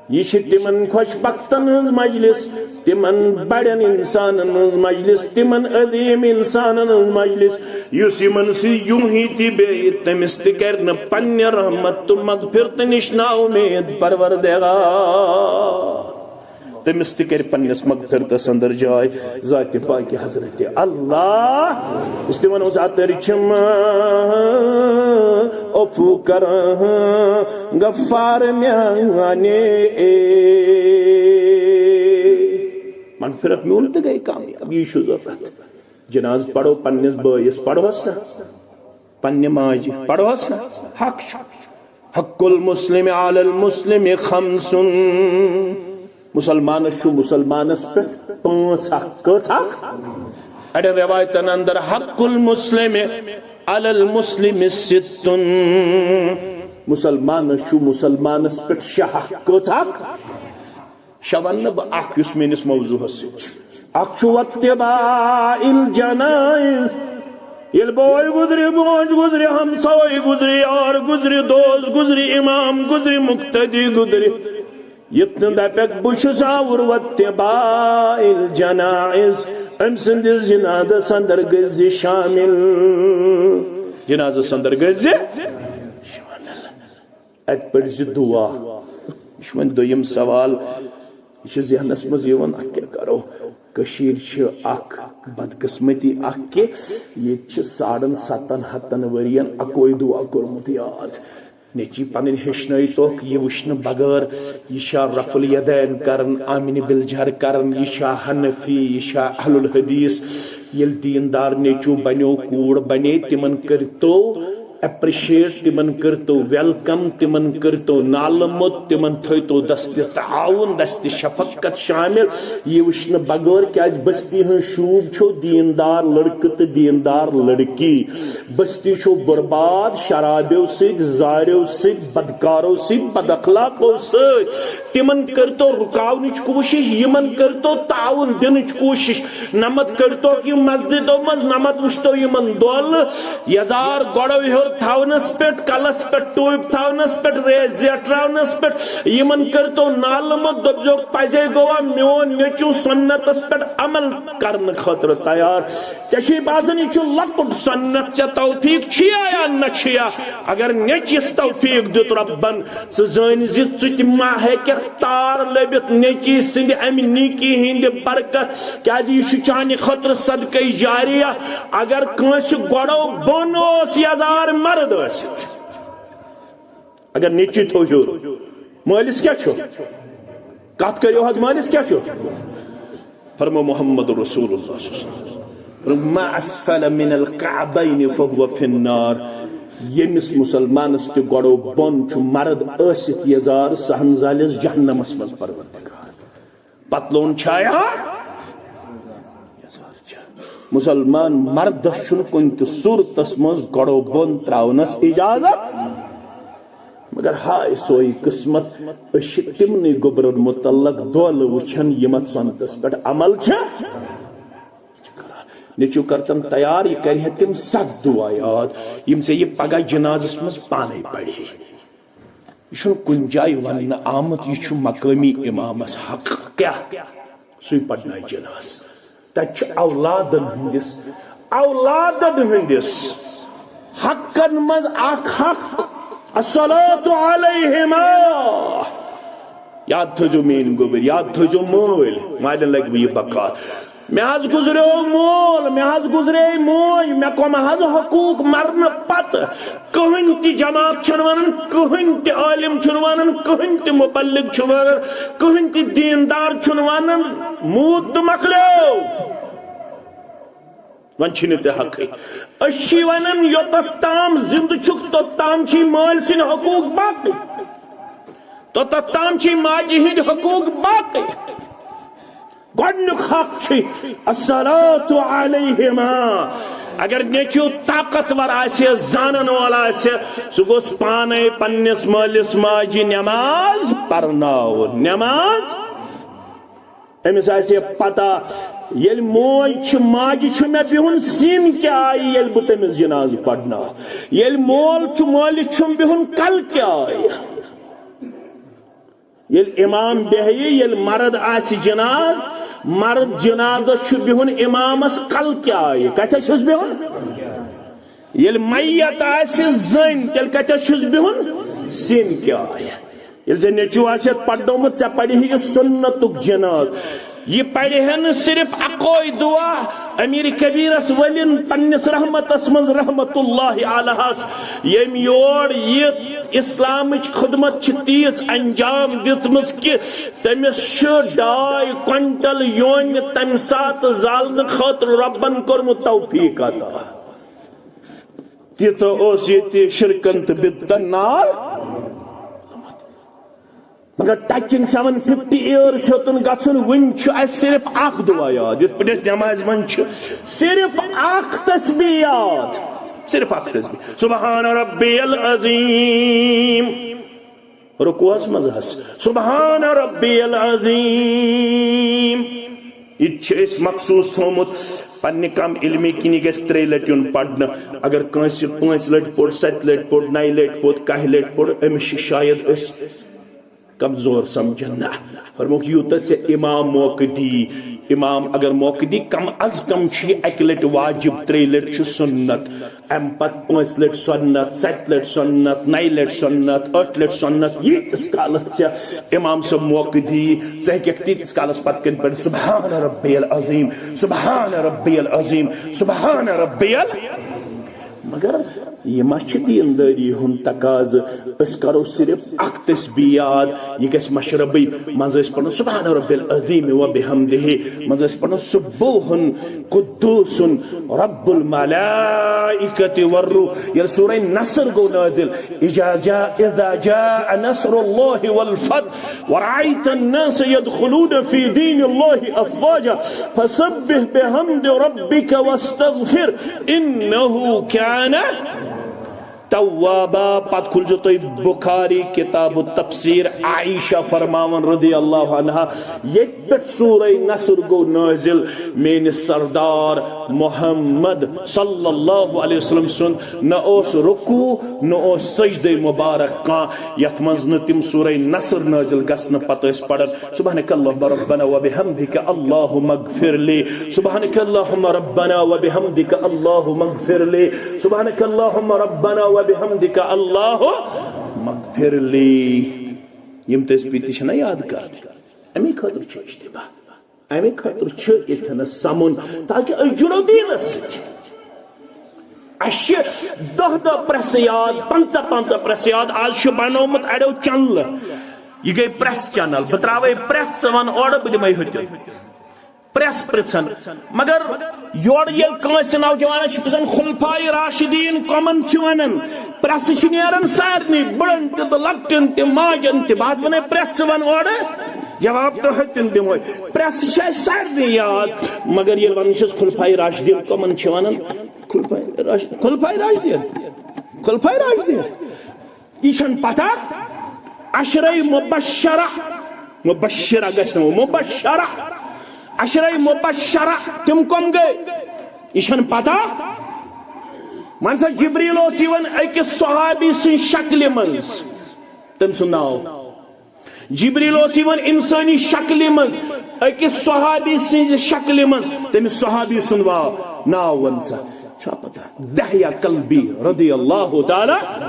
یہِ چھِ تِمن خۄش بختن ہٕنٛز مجلس، تِمن بڑٮ۪ن انسانن ہٕنٛز مجلس، تِمن عظیٖم انسانن ہٕنٛز مجلس، یُس یِمن سۭتۍ یوٗہی تہِ بیٚہہِ، تٔمِس تہِ کرِ نہٕ پننہِ رحمت تہٕ مغفرت نِش نا اُمید پروردگار۔ تٔمِس تہِ کرِ پننِس مغفرتس اندر جاے ذاتِ پاکِ حضرت اللہ۔ یُس تہِ وَنوس، "اتر چھم عفو کران غفار میانے"۔ مغفرت میول تہٕ گٔے کامیاب، یی چھُ ضروٗرت۔ جناز پرو پننِس بٲیِس، پروس نا۔ پننہِ ماجہِ پرہوس نا، حق چھُ۔ حق المسلم علی المسلم خمس۔ مسلمانس چھُ مسلمانس پٮ۪ٹھ پانٛژھ حق۔ کٔژ حق؟ اڑٮ۪ن روایتن اندر حق المسلم علی المسلم ست۔ مسلمانس چھُ مسلمانس پٮ۪ٹھ شےٚ حق۔ کٔژ حق؟ شےٚ ونہٕ نہٕ بہٕ، اکھ یُس میٲنِس موضوعس سۭتۍ چھُ۔ اکھ چھُ واتباع الجنائز۔ ییٚلہِ بوے گُزرِ، بوج گُزرِ، ہمساے گُزرِ، یار گُزرِ، دوست گُزرِ، امام گُزرِ، مقتدی گُزرِ، یُتھ نہٕ دپکھ بہٕ چھُس آوُر۔ واتباع الجنائز، أمۍ سٕنٛدِس جنازس اندر گٔژھۍ زِ شٲمِل۔ جنازس اندر گٔژھۍ زِ شٲمِل۔ اتہِ پٔرۍ زِ دعا۔ یہِ چھُ وۄنۍ دوٚیِم سوال۔ چھِ ذہنس منٛز یِوان، اتھ کیٛاہ کرو؟ کٔشیٖر چھِ اکھ بدقسمتی اکھ کہِ ییٚتہِ چھِ ساڑن ستن ہتن ؤرین اکوے دُعا کوٚرمُت یاد۔ نیٚچی پنٕنۍ ہیٚچھنٲیتوکھ یہِ وٕچھنہٕ بغٲر، یہِ چھا رفع الیدین کران، آمنہِ بالجہر کران، یہِ چھا حنفی، یہِ چھا اہل الحدیث۔ ییٚلہِ دیندار نیٚچو بنیو، کوٗر بنے، تِمن کٔرتو اپریشیٹ، تِمن کٔرتو ویلکم، تِمن کٔرتو نالہٕ موٚت، تِمن تھٲوتو دستِ تعاون، دستِ شفقت شامل۔ یہِ وٕچھنہٕ بغٲر، کیازِ بستی ہٕنٛز شوٗب چھو دیندار لڑکہٕ تہٕ دیندار لڑکی۔ بستی چھو برباد شرابیو سۭتۍ، زاریو سۭتۍ، بدکارو سۭتۍ، بد اخلاقو سۭتۍ۔ تِمن کٔرتو رُکاونٕچ کوٗشش، یِمن کٔرتو تعاون دِنٕچ کوٗشش۔ نمت کٔرتوکھ یہِ مسجدو منٛز، نمت وٕچھتو یِمن دۄل یزار گۄڈو ہیوٚر تھاونس پٮ۪ٹھ، کلس پٮ۪ٹھ ٹوپۍ تھاونس پٮ۪ٹھ، ریش زیٹھراونس پٮ۪ٹھ۔ یِمن کٔرتو نالہٕ موٚت، دٔپزیوکھ پزے گوٚوا میون نیٚچو سنتس پٮ۪ٹھ عمل کرنہٕ خٲطرٕ تیار۔ ژےٚ چھُے باسان یہِ چھُ لۄکُٹ سنت، ژےٚ توفیق چھُیا یا نہ چھُیا؟ اگر نیٚچوِس توفیق دیُت رۄبن، ژٕ زٲنۍ زِ ژٕ تہِ ما ہیٚککھ تار لٔبِتھ نیٚچی سٕنٛدِ اَمہِ نیکی ہٕنٛدِ برکت، کیازِ یہِ چھُ چانہِ خٲطرٕ صدقے جاریہ۔ اگر کٲنٛسہِ گۄڈو بۄن اوس یزار مرد ٲسِتھ، اگر نیٚچی تھوٚو ہیوٚر، مٲلِس کیٛاہ چھُ؟ کتھ کٔرِو حظ، مٲلِس کیٛاہ چھُ؟ فرمو محمد رسول اللہ صلی اللہ علیہ وسلم، فرمو، "ما اسفل من الكعبين فهو في النار"۔ ییٚمِس مسلمانس تہِ گۄڈو بۄن چھُ مرد ٲسِتھ یزار، سُہ ہن زالٮ۪س جہنمس منٛز پروردگار۔ پتلون چھایا؟ یزار چھا۔ مسلمان مردس چھُنہٕ کُنہِ تہِ صورتس منٛز گۄڈو بۄن تراونس اجازت۔ مگر ہاے سوے قسمت، أسۍ چھِ تِمنٕے گوٚبرن متعلق دولہٕ وٕچھان، یِم اتھ سنتس پٮ۪ٹھ عمل چھِ۔ نیٚچو کرتن تیار، یہِ کرِ ہے تِم ستھ دُعا یاد، یِم ژےٚ یہِ پگاہ جنازس منٛز پانے پرِ۔ یہِ چھُنہٕ کُنہِ جایہِ وننہٕ آمُت، یہِ چھُ مقٲمی امامس حق۔ کیٛاہ؟ سُے پرنایہِ جنازٕ۔ تتہِ چھُ اولادن ہٕنٛدِس، اولادن ہٕنٛدِس حقن منٛز اکھ حق، الصلاۃ علیہما۔ یاد تھٲیزیو میٲنۍ گوٚبٕرۍ، یاد تھٲیزیو مٲلۍ، مالٮ۪ن لگہِ وۄنۍ یہِ بکار۔ مےٚ حظ گُزریو مول، مےٚ حظ گُزرے موج، مےٚ کۄم حظ حقوٗق مرنہٕ پتہٕ۔ کٕہٕنۍ تہِ جماعت چھَنہٕ وَنان، کٕہٕنۍ تہِ عٲلِم چھُنہٕ وَنان، کٕہٕنۍ تہِ مُبلِغ چھُنہٕ وَنان، کٕہٕنۍ تہِ دیٖندار چھُنہٕ وَنان، موٗد تہٕ مۄکلیو۔ وۄنۍ چھِنہٕ ژےٚ حقٕے۔ أسۍ چھِ وَنان، یوٚتَتھ تام زِندٕ چھُکھ، توٚت تام چھِ مٲلۍ سٕنٛدۍ حقوٗق باقٕے، توٚتَتھ تام چھِ ماجہِ ہٕنٛدۍ حقوٗق باقٕے۔ گۄڈنیُک حق چھُ الصلاۃ علیہما۔ اگر نیٚچو طاقتور آسہِ، زانن وول آسہِ، سُہ گوٚژھ پانے پننِس مٲلِس ماجہِ نماز پرناوُن۔ نماز أمِس آسہِ پتہ، ییٚلہِ موج چھِ، ماجہِ چھُ مےٚ بِہُن سِن کیٛاہ آیہِ، ییٚلہِ بہٕ تٔمِس جنازٕ پرناو۔ ییٚلہِ مول چھُ، مٲلِس چھُم بِہُن کل کیٛاہ آیہِ۔ ییٚلہِ امام بیٚہہِ، ییٚلہِ مرد آسہِ جناز، مرد جنازس چھُ بِہُن امامس کل کیٛاہ آیہِ؟ کتٮ۪تھ چھُس بِہُن؟ ییٚلہِ میت آسہِ زٔنۍ، تیٚلہِ کتٮ۪تھ چھُس بِہُن؟ سِن کیٛاہ آیہِ؟ ییٚلہِ ژےٚ نیٚچوٗ آسہِ پرنومُت، ژےٚ پرِ ہے یہِ سُنتُک جناز۔ یہِ پرِ ہے نہٕ صرف اکوے دُعا، امیر کبیرس ؤلِن پننِس رحمتس منٛز رحمت اللہ علیہس، ییٚمۍ یور یہِ اسلامٕچ خدمت چھِ تیٖژ انجام دِژمٕژ کہِ تٔمِس چھُ ڈاے کوینٹل یونہِ تمہِ ساتہٕ زالنہٕ خٲطرٕ رۄبن کوٚرمُت توفیق عطا۔ تیٖژاہ اوس ییٚتہِ شرکن تہٕ بدعتن نال۔ مگر touching seven fifty years ہیوٚتُن گژھُن، وُنہِ چھُ اَسہِ صرف اکھ دُعا یاد، یِتھ پٲٹھۍ اَسہِ نمازِ منٛز چھُ صرف اکھ تسبیح یاد، صرف اکھ تسبیح، سبحان ربی العظیم۔ رکوعس منٛز حظ، سبحان ربی العظیم۔ یہِ تہِ چھُ اَسہِ مخصوٗص تھوٚومُت، پننہِ کم علمی کِنی گژھِ ترٛیٚیہِ لٹہِ یُن پرنہٕ۔ اگر کٲنٛسہِ پانٛژِ لٹہِ پوٚر، ستہِ لٹہِ پوٚر، نَیہِ لٹہِ پوٚر، کاہہِ لٹہِ پوٚر، أمِس چھِ شاید أسۍ کمزور سمجھن۔ نہ، فرمووُکھ، یوٗتاہ ژےٚ امام موقعہٕ دی، امام اگر موقع دی، کم از کم چھُ یہِ اکہِ لٹہِ واجب، ترٛیٚیہِ لٹہِ چھُ سنت، امہِ پتہٕ پانٛژِ لٹہِ سنت، ستہِ لٹہِ سنت، نَیہِ لٹہِ سنت، ٲٹھِ لٹہِ سنت، ییٖتِس کالس ژےٚ امام صٲب موقع دی، ژٕ ہیٚککھ تیٖتِس کالس پتہٕ کٔنۍ پٔرِتھ، سبحان ربی العظیم، سبحان ربی العظیم، سبحان ربی ال۔ مگر یہِ ما چھِ دیندٲری ہُنٛد تقاضہٕ؟ أسۍ کرو صرف اکھ تسبیح یاد، یہِ گژھِ مشربٕے۔ منٛزٕ ٲسۍ پران سبحان ربی العظیم و بحمدہ، منٛزٕ ٲسۍ پران سبوح قدوس رب الملائکۃ والروح۔ ییٚلہِ سورہ نصر گوٚو نازل، اذا جاء، اذا جاء نصر اللہ والفتح، ورأيت الناس يدخلون في دين الله أفواجا، فسبح بحمد ربك واستغفر، إنه كان توابا۔ پتہٕ کھُلزیو تُہۍ بخاری کتاب التفسیر، عائشہ فرماوان رضی اللہ عنہا، ییٚتہِ پٮ۪ٹھ سورہ نصر گوٚو نازل، میٲنِس سردار محمد صلی اللہ علیہ وسلم سُنٛد نہ اوس رکوع، نہ اوس سجدے مبارک کانٛہہ یتھ منٛز نہٕ تِم سورہ نصر نازل گژھنہٕ پتہٕ ٲسۍ پران، سبحانک اللہم ربنا و بحمدک اللہم اغفر لی، سبحانک اللہم ربنا و بحمدک اللہم اغفر لی، سبحانک اللہم ربنا و بحمدک اللہم اغفر لی۔ یِم تسبیح تہِ چھِنہ یاد کرنہِ، امی خٲطرٕ چھُ اجتماع۔ امہِ خٲطرٕ چھُ ییٚتھٮ۪نس سمُن، تاکہِ أسۍ جُڑو دیٖنس سۭتۍ۔ اَسہِ چھِ دَہ دَہ پرٛٮ۪سہٕ یاد، پنٛژاہ پنٛژاہ پرٛٮ۪سہٕ یاد۔ آز چھُ بنومُت اَڑیو چنلہٕ، یہِ گٔے پرٛٮ۪س چنل۔ بہٕ ترٛاوَے پرٛٮ۪س، ژٕ وَن اورٕ، بہٕ دِمَے ہُتہِ۔ پرٛٮ۪س پرٛژھن۔ مگر یورٕ ییٚلہِ کٲنٛسہِ نوجوانس چھِ پرٛژھان خلفائے راشدین کمن چھِ ونان، پرٛٮ۪سہٕ چھِ نیران سارنٕے، بٕڑن تہِ تہٕ لۄکٹٮ۪ن تہِ، ماجن تہِ۔ بہٕ حظ ونے پرٛٮ۪س، ژٕ ون اورٕ، جواب تہٕ ہتن دِمہوے۔ پرٛٮ۪سہٕ چھِ اَسہِ سارنٕے یاد، مگر ییٚلہِ ونان چھِس خلفائے راشدین کمن چھِ ونان، خلفائے راش-، خلفائے راشدین، خلفائے راشدین۔ یہِ چھَنہٕ پتہ۔ عشرے مبشرہ، مبشرہ گژھِ نہٕ وۄنۍ، مبشرہ، عشرے مبشرہ تِم کم گٔے؟ یہِ چھَنہٕ پتہ۔ وۄنۍ سا جبریل اوس یِوان أکِس صحابی سٕنٛزِ شکلہِ منٛز، تٔمۍ سُنٛد ناو۔ جبریل اوس یِوان انسٲنی شکلہِ منٛز أکِس صحابی سٕنٛزِ شکلہِ منٛز، تٔمِس صحابی سُنٛد وا-، ناو وَن سا، چھا پتہ؟ دحیہ کلبی رضی اللہ تعالی،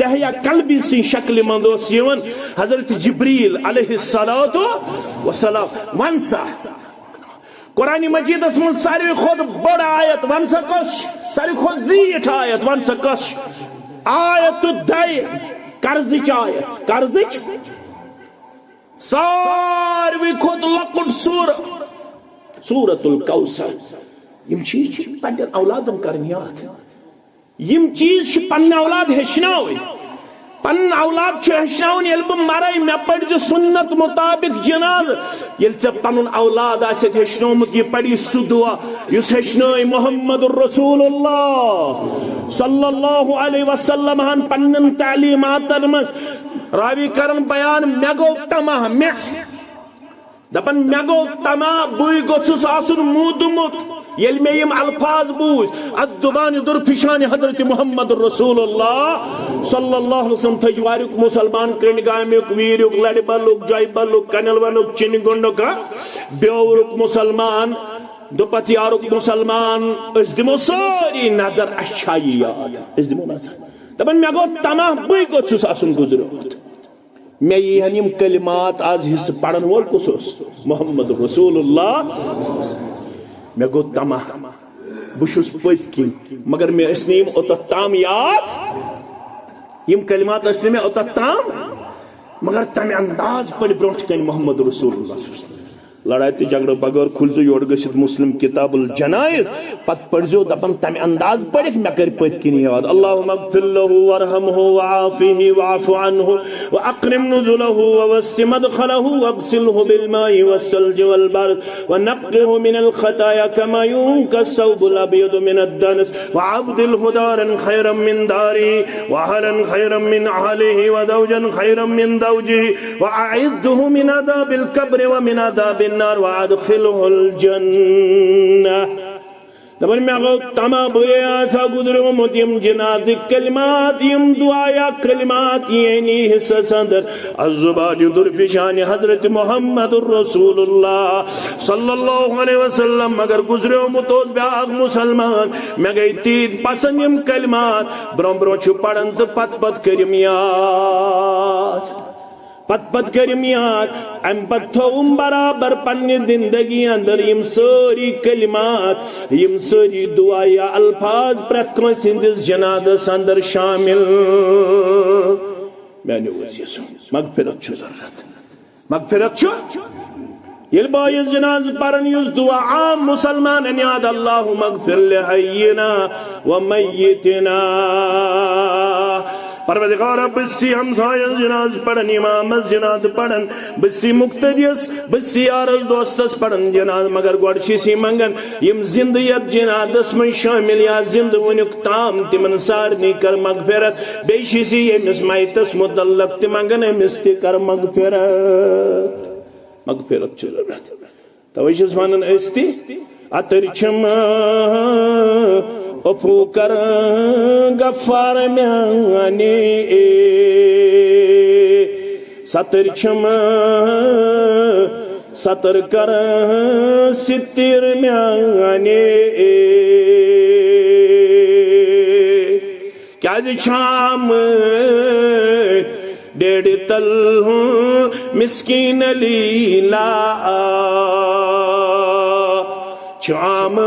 دحیہ کلبی سٕنٛزِ شکلہِ منٛز اوس یِوان حضرت جبریل علیہ الصلوۃ والسلام۔ وَن سا، قرآن مجیدس منٛز ساروی کھۄتہٕ بٔڑ آیت، وَن سا کۄس؟ ساروی کھۄتہٕ زیٖٹھ آیت، وَن سا کۄس؟ آیت الدین، قرضٕچ آیت، قرضٕچ۔ ساروی کھۄتہٕ لۄکُٹ سورہ، سورۃ الکوثر۔ یِم چیٖز چھِ پننٮ۪ن اولادن کرٕنۍ یاد۔ یِم چیٖز چھِ پننہِ اولاد ہیٚچھناوٕنۍ۔ پنُن اولاد چھُ ہیٚچھناوُن، ییٚلہِ بہٕ مرے، مےٚ پٔرزِ سُنت مطابق جنازٕ۔ ییٚلہِ ژےٚ پنُن اولاد آسٮ۪تھ ہیٚچھنومُت، یہِ پری سُہ دعا یُس ہیٚچھنٲے محمد رسول اللہ صلی اللہ علیہ وسلم ہن پننٮ۪ن تعلیماتن منٛز۔ راوی کرن بیان، مےٚ گوٚو طمع، مےٚ دپان، مےٚ گوٚو طمع، بٕے گوٚژھُس آسُن موٗدمُت۔ ییٚلہِ مےٚ یِم الفاظ بوٗزۍ، اتھ دُبان درفشان حضرت محمد رسول اللہ صلی اللہ علیہ وسلم، تھٔج واریُک مسلمان، کرنٛڈ گامیُک، ویٖریُک، لڑِ بلُک، جایہِ بلُک، کنل ونُک، چِنہِ گنڈُک، ہا، بیورُک مسلمان، دُپتھ یارُک مسلمان، أسۍ دِمو سٲری نظر، اَسہِ چھا یہِ یاد؟ أسۍ دِمو نظر۔ دپان، مےٚ گوٚو طمع، بٕے گوٚژھُس آسُن گُزریومُت۔ مےٚ یی ہن یِم کلمات آز حصہٕ پرن وول کُس اوس؟ محمد رسول اللہ۔ مےٚ گوٚو طمع، بہٕ چھُس پٔتۍ کِنۍ، مگر مےٚ ٲسۍ نہٕ یِم اوٚتتھ تام یاد۔ یِم کلمات ٲسۍ نہٕ مےٚ اوٚتتھ تام، مگر تمہِ انداز پٔرۍ برونٛٹھ کنہِ محمد رسول اللہ صلی اللہ علیہ وسلم۔ لڑایہِ تہٕ جھگڑٕ بغٲر کھُلزیو یورٕ گٔژھِتھ مسلم کتاب الجنائز، پتہٕ پٔرزیو دپان تمہِ انداز پٔرِتھ مےٚ کرِ پٔتۍ کِنۍ یاد۔ اللهم اغفر له وارحمه وعافه واعف عنه واكرم نزله ووسع مدخله واغسله بالماء والثلج والبرد ونقه من الخطايا كما ينقى الثوب الابيض من الدنس وأبدله دارا خيرا من داره وأهلا خيرا من أهله وزوجا خيرا من زوجه وأعذه من عذاب القبر ومن عذاب النار وأدخله الجنة. دپان، مےٚ گوٚو تمام، بہٕ آسا گُزریومُت یِم جنازٕکۍ کلمات، یِم دعا یا کلمات یعنی حصس اندر از زبانِ درپیشانِ حضرت محمد رسول اللہ صلی اللہ علیہ وسلم، مگر گُزریومُت اوس بیاکھ مسلمان۔ مےٚ گٔے تیٖتۍ پسند یِم کلمات، برونٛہہ برونٛہہ چھُ پران تہٕ پتہٕ پتہٕ کٔرِم یاد۔ پتہٕ پتہٕ کٔرِم یاد، امہِ پتہٕ تھووُم برابر پننہِ زندگی اندر یِم سٲری کلمات، یِم سٲری دعا یا الفاظ پرٛٮ۪تھ کٲنٛسہِ ہٕنٛدِس جنازس اندر شامل۔ میانیو عزیزو، مغفرت چھُ ضرورت۔ مغفرت چھُ۔ ییٚلہِ بٲیِس جنازٕ پران، یُس دعا عام مسلمانن یاد، اللہم اغفر لحینا و میتنا۔ پروردگارا، بہٕ چھُسی ہمسایس جنازٕ پران، امامس جنازٕ پران، بہٕ چھُسی مقتدیس، بہٕ چھُسی یارس دوستس پران جنازٕ، مگر گۄڈٕ چھُسی منگان، یِم زندٕ یتھ جنازس منٛز شٲمِل یا زندٕ وُنیُک تام، تِمن سارنٕے کر مغفرت۔ بیٚیہِ چھُسی ییٚمِس میتس متعلق تہِ منگان، أمِس تہِ کر مغفرت۔ مغفرت چھِ ضروٗرت۔ توے چھُس ونان أسۍ تہِ، اتٕرۍ چھِم عفو کر غفار میانہِ، ستٕرۍ چھِم ستٕر کر ستر میانہِ۔ کیازِ چھام ڈیڈ تل ہوں مسکین لیلا، چھام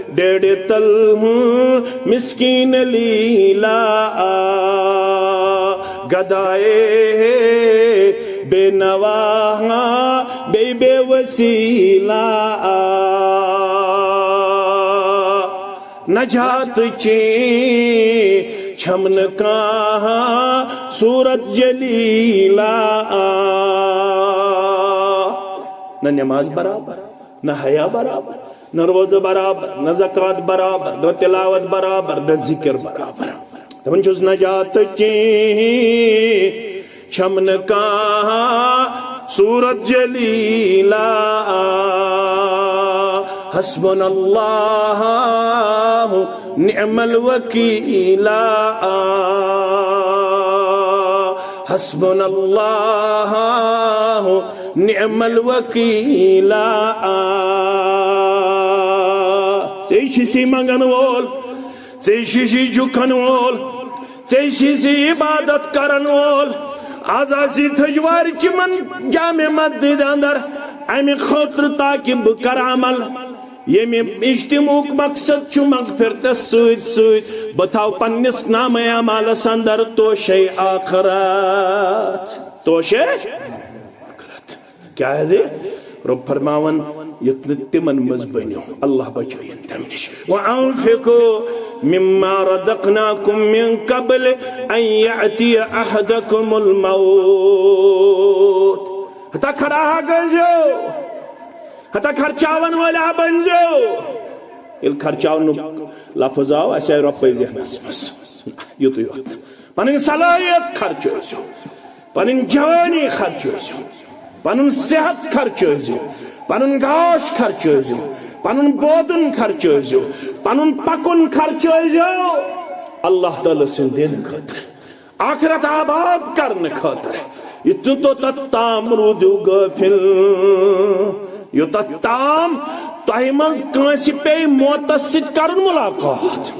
ڈیڈ تل ہوں مسکین لیلا، گدائے بے نوا بے بے وسیلہ۔ نجات چی چھم نہ کانٛہہ صورت جلیلہ۔ نہ نماز برابر، نہ حیا برابر، نہ روزٕ برابر، نہ زکوٰۃ برابر، نہ تلاوت برابر، نہ ذکر برابر۔ دپان چھُس نجات چی چھم نہ کانٛہہ صورت جلیلہ۔ حسبنا اللہ نعم الوکیلا، حسبنا اللہ نعم الوکیلا۔ ژے چھُسی منگن وول، ژے چھُسی جُکن وول، ژے چھُسی عبادت کرن وول۔ از آسی تھجوار چمن جامع مسجد اندر امہِ خٲطرٕ تاکہ بہٕ کرٕ عمل۔ ییٚمہِ اجتماعُک مقصد چھُ مغفرتس سۭتۍ سۭتۍ بہٕ تھاو پننِس نامہ اعمالس اندر توشے آخرت، توشے آخرت۔ کیازِ؟ رب فرماوان، یُتھ نہٕ تِمن منٛز بٔنِو، اللہ بچٲیِن تمہِ نِش۔ وانفقوا مما رزقناکم من قبل ان یأتی احدکم الموت۔ ہتا کھڑا ہا گٔژھِو، ہتا خرچاون وٲلۍ ہا بٔنزیو۔ ییٚلہِ خرچاونُک لفظ آو، اسہِ آیہِ رۄپے ذہنس منٛز۔ یُتُے یوت۔ پنٕنۍ صلٲحیت خرچٲیزیو، پنٕنۍ جوانی خرچٲیزیو، پنُن صحت خرچٲیزیو، پنُن گاش خرچٲیزیو، پنُن بودُن خرچٲیزیو، پنُن پکُن خرچٲیزیو اللہ تعالیٰ سٕنٛدِ دین خٲطرٕ، آخرت آباد کرنہٕ خٲطرٕ۔ یُتھ نہٕ توٚتتھ تام روٗدِو غٲفِل، یوٚتتھ تام تۄہہِ منٛز کٲنٛسہِ پیٚیہِ موتس سۭتۍ کرُن ملاقات۔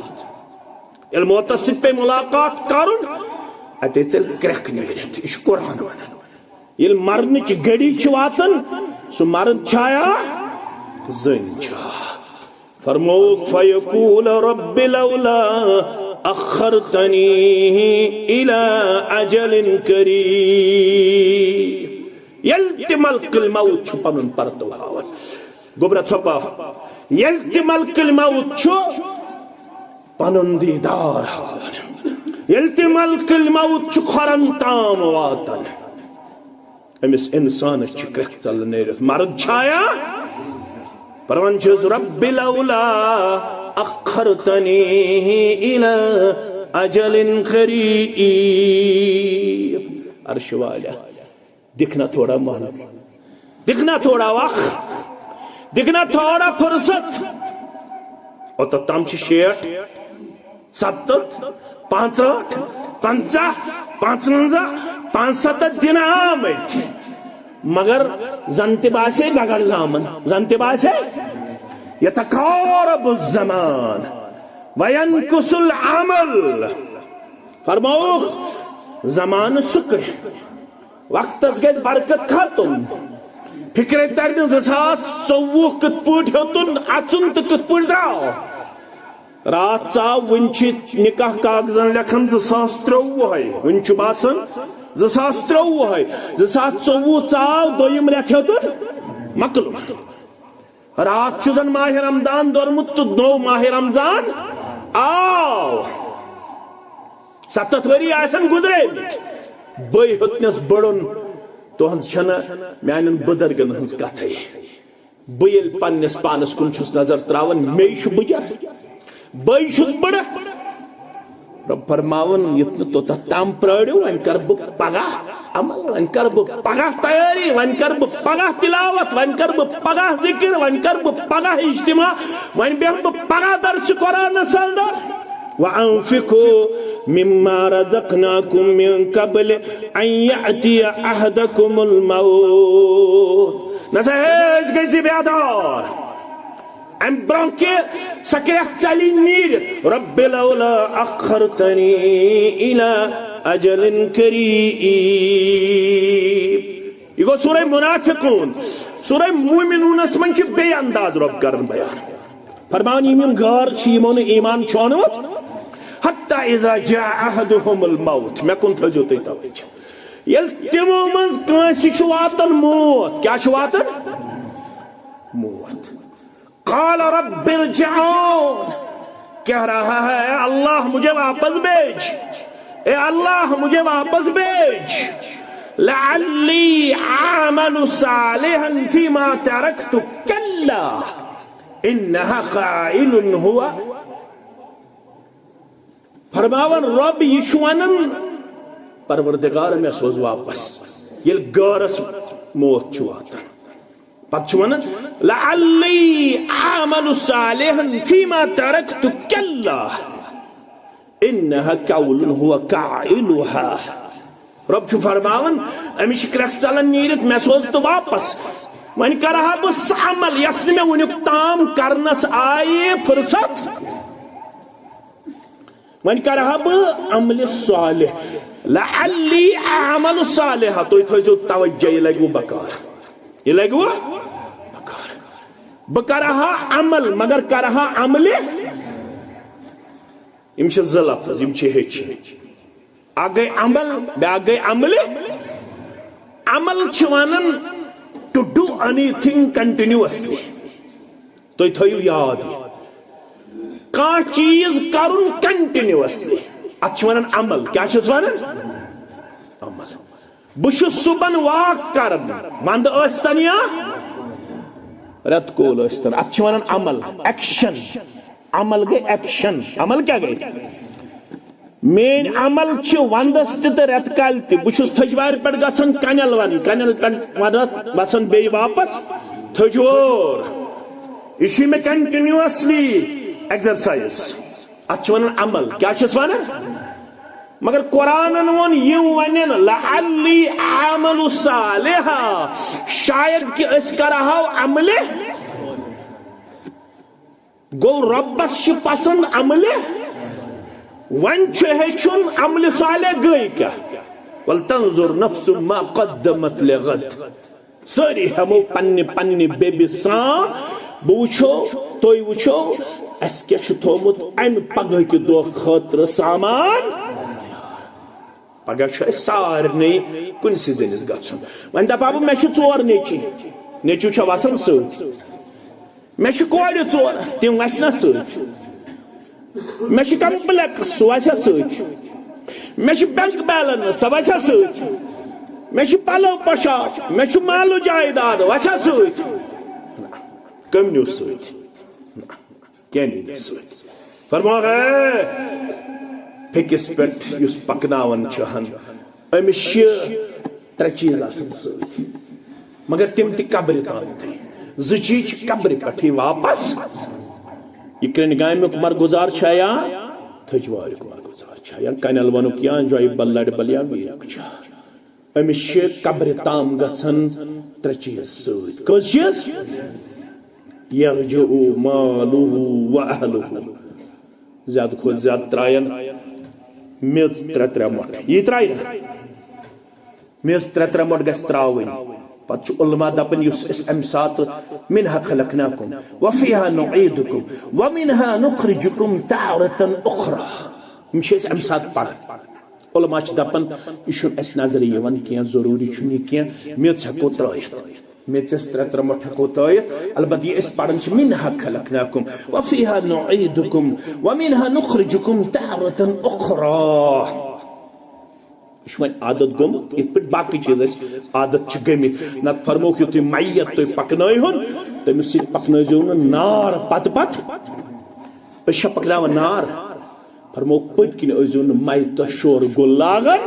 ییٚلہِ موتس سۭتۍ پیٚیہِ ملاقات کرُن، اتے ژٔلۍ کرٛٮ۪کھ نیٖرِتھ۔ یہِ چھُ قرآن ونان۔ ییٚلہِ مرنٕچ گھڑی چھِ واتان، سُہ مرد چھایا؟ زٔنۍ چھا؟ فرمووُکھ، فیقول رب لولا اخرتنی الی اجل قریب۔ ییٚلہِ تہِ ملک الموت چھُ پنُن پرتو ہاوان، گوٚبرا ژھۄپہٕ، ییٚلہِ تہِ ملک الموت چھُ پنُن دیٖدار ہاوان، ییٚلہِ تہِ ملک الموت چھُ کھۄرن تام واتان، أمِس اِنسانس چھِ کرٛٮ۪کھ ژلان نیٖرِتھ۔ مرد چھایا؟ پران چھُس، رب لولا اخرتنی الی اجل قریب۔ عرش والا، دِکھ نا تھوڑا مہلت، دِکھ نا تھوڑا وقت، دِکھ نا تھوڑا فرصت۔ اوٚتتھ تام چھِ شیٹھ، ستتھ، پانٛژہٲٹھ، پنٛژاہ، پانٛژونٛزاہ، پانٛژستتھ دِنہٕ آمٕتۍ۔ مگر زن تہِ باسے گگر زامن، زن تہِ باسے۔ یتقارب الزمان وینقص العمل۔ فرماوُکھ، زمانہٕ سُکرِ، وقتس گژھِ برکت ختم۔ فکرے ترِ نہٕ زٕ ساس ژوٚوُہ کِتھ پٲٹھۍ ہیوٚتُن اژُن تہٕ کِتھ پٲٹھۍ درٛاو۔ راتھ ژاو، وُنہِ چھِ نکاح کاغذن لیکھان زٕ ساس ترٛۆوُہے، وُنہِ چھُ باسان زٕ ساس ترٛۆوُہے۔ زٕ ساس ژوٚوُہ ژاو، دوٚیِم رٮ۪تھ ہیوٚتُن مۄکلُن۔ راتھ چھُ زن ماہِ رمضان دوٚرمُت تہٕ نوٚو ماہِ رمضان آو۔ ستتھ ؤری آسن گُزریمٕتۍ۔ بٔے ہیوٚتنس بٔڑُن، تُہنٛز چھنہٕ میانٮ۪ن بُزرگن ہٕنٛز کتھٕے۔ بہٕ ییٚلہِ پننِس پانس کُن چھُس نظر تراوان، مے چھُ بُجر، بٔے چھُس بٕڑٕ۔ رۄب فرماوان، یُتھ نہٕ توٚتتھ تام پرٲرِو، وۄنۍ کرٕ بہٕ پگاہ عمل، وۄنۍ کرٕ بہٕ پگاہ تیٲری، وۄنۍ کرٕ بہٕ پگاہ تلاوت، وۄنۍ کرٕ بہٕ پگاہ ذکر، وۄنۍ کرٕ بہٕ پگاہ اجتماع، وۄنۍ بیٚہمہٕ بہٕ پگاہ درسِ قرآنس اندر۔ وَأَنفِقُوا مِمَّا رَزَقْنَاكُم مِّن قَبْلِ أَن يَأْتِيَ أَحَدَكُمُ الْمَوْتُ۔ نسا ہے، أسۍ گٔژھۍ بیدار۔ امہِ برونٛہہ کہِ سۄ کرٛٮ۪کھ ژلہِ نیٖرِتھ، رب لولا اخرتنی الی اجل قریب۔ یہِ گوٚو سورہ منافقون۔ سورہ مومنونس منٛز چھِ بیٚیہِ انداز رب کران بیان۔ فرمان، یِم یِم غٲر چھِ، یِمو نہٕ ایمان چھُ اوٚنمُت، حتی اذا جاء احدهم الموت، مےٚ کُن تھٲیزیو تُہۍ توجہ۔ ییٚلہِ تِمو منٛز کٲنٛسہِ چھُ واتان موت، کیٛاہ چھُ واتان؟ موت۔ قال رب ارجعون، کہہ رہا ہے، اے اللہ مجھے واپس بھیج، اے اللہ مجھے واپس بھیج۔ لعلی اعمل صالحا فیما ترکت کلا انها کائن هو۔ فرماوان، رب، یہِ چھُ ونان، پروردگار، مےٚ سوز واپس۔ ییٚلہِ غٲرس موت چھُ واتان، پتہٕ چھُ ونان، لعلی اعمل صالحا فیما ترکت کلا انها قول هو قائلها۔ رب چھُ فرماوان، أمِس چھِ کرٛٮ۪کھ ژلان نیٖرِتھ، مےٚ سوز تہٕ واپس۔ وۄنۍ کرٕ ہا بہٕ سُہ عمل یۄس نہٕ مےٚ وُنیُک تام کرنس آیہِ فرصت۔ وۄنۍ کرٕ ہا بہٕ عملِ صالح، لعلی اعمل صالحا۔ تُہۍ تھٲیزیو توجہ، یہِ لگہِ وۄنۍ بکار، یہِ لگہِ وۄنۍ بکار۔ بہٕ کرٕ ہا عمل، مگر کرٕ ہا عملِ۔ یِم چھِ زٕ لفظ، یِم چھِ ہیٚچھِنۍ۔ اکھ گٔے عمل، بیٛاکھ گٔے عملِ۔ عمل چھِ ونان to do anything continuously۔ تُہۍ تھٲیِو یاد یہِ۔ کانٛہہ چیٖز کرُن continuously، اتھ چھِ ونان عمل۔ کیٛاہ چھِس ونان؟ عمل۔ بہٕ چھُس صُبحن walk کران، ونٛدٕ ٲسۍتن یا رٮ۪تہٕ کول ٲسۍتن، اتھ چھِ ونان عمل، action۔ عمل گٔے action۔ عمل کیٛاہ گٔے؟ میٲنۍ عمل چھِ ونٛدس تہِ تہٕ رٮ۪تہٕ کالہِ تہِ۔ بہٕ چھُس تھٔجوارِ پٮ۪ٹھ گژھان کنٮ۪ل ون، کنٮ۪ل پٮ۪ٹھ ونٛدس وسان بیٚیہِ واپس تھٔجوور۔ یہِ چھُ مےٚ continuously exercise۔ اتھ چھِ ونان عمل۔ کیٛاہ چھِس ونان؟ مگر قرآنن ووٚن، یِم ونن، لعلی اعمل صالحا، شاید کہ أسۍ کرہو عملِ۔ گوٚو، رۄبس چھُ پسند عملِ۔ وۄنۍ چھُ ہیٚچھُن عملِ صالح گٔے کیٛاہ۔ ولتنظر نفس ما قدمت لغد۔ سٲری ہٮ۪مو پننہِ پننہِ بیبہِ سان۔ بہٕ وٕچھو، تُہۍ وٕچھو، اَسہِ کیٛاہ چھُ تھوٚومُت اَمہِ پگہہ کہِ دۄہ خٲطرٕ سامان۔ پگاہ چھُ اَسہِ سارنٕے کُنسٕے زٔنِس گژھُن۔ وۄنۍ دپہٕ بہٕ، مےٚ چھِ ژور نیٚچی۔ نیٚچوٗ چھا وسان سۭتۍ؟ مےٚ چھِ کورِ ژور، تِم وسہِ نا سۭتۍ؟ مےٚ چھِ complex، سُہ وسہِ سۭتۍ؟ مےٚ چھِ bank balance، سۄ وسہِ سۭتۍ؟ مےٚ چھِ پلو پوشاک، مےٚ چھُ مال و جائیداد، وسہِ سۭتۍ؟ کٔمۍ نیوٗ سۭتۍ؟ کیٛاہ نیوٗ سۭتۍ؟ فرماو ہے، پھیٚکِس پٮ۪ٹھ یُس پکناوان چھُ ہن، أمِس چھِ ترٛےٚ چیٖز آسان سۭتۍ، مگر تِم تہِ قبرِ تامتھٕے۔ زٕ چیٖز چھِ قبرِ پٮ۪ٹھٕے واپس۔ یہِ کرٛنہِ گامیُک مرگُزار چھا یا تھٔج واریُک مرگُزار چھا یا کَنٮ۪ل وَنُک یا جۄیہِ بل لَڑِ بل یا ویٖریُک چھا؟ أمِس چھِ قبرِ تام گژھان ترٛےٚ چیٖز سۭتۍ۔ کٔژ چیٖز؟ یرجع مالہ و اہلہ۔ زیادٕ کھۄتہٕ زیادٕ ترٛایَن میٚژ ترٛےٚ ترٛےٚ مۄٹھ۔ یی ترٛایہِ نا؟ میٚژ ترٛےٚ ترٛےٚ مۄٹھ گژھِ ترٛاوٕنۍ۔ پتہٕ چھُ علماء دپان، یُس أسۍ اَمہِ ساتہٕ منها خلقناکم وفیها نعیدکم ومنها نخرجکم تارة اخری، یِم چھِ أسۍ اَمہِ ساتہٕ پران۔ علماء چھِ دپان، یہِ چھُنہٕ اَسہِ نظرِ یِوان کینٛہہ، ضروٗری چھُنہٕ یہِ کینٛہہ، میٚژ ہٮ۪کو ترٛٲیِتھ۔ میٚژِ ترٛےٚ ترٛےٚ مۄٹھ ہٮ۪کو ترٛٲیِتھ۔ البتہٕ یہِ أسۍ پران چھِ، منها خلقناکم وفیها نعیدکم ومنها نخرجکم تارة اخری۔ یہِ چھُ وۄنۍ عادت گوٚمُت، یِتھ پٲٹھۍ باقٕے چیٖز اَسہِ عادت چھِ گٔمٕتۍ۔ نتہٕ فرمووُکھ، یُتھُے میت تُہۍ پکنٲیہُن، تٔمِس سۭتۍ پکنٲیزیو نہٕ نار پتہٕ پتہٕ۔ أسۍ چھا پکناوان نار؟ فرمووُکھ، پٔتۍ کِنۍ ٲسۍزیو نہٕ میتس شور گُل لاگان۔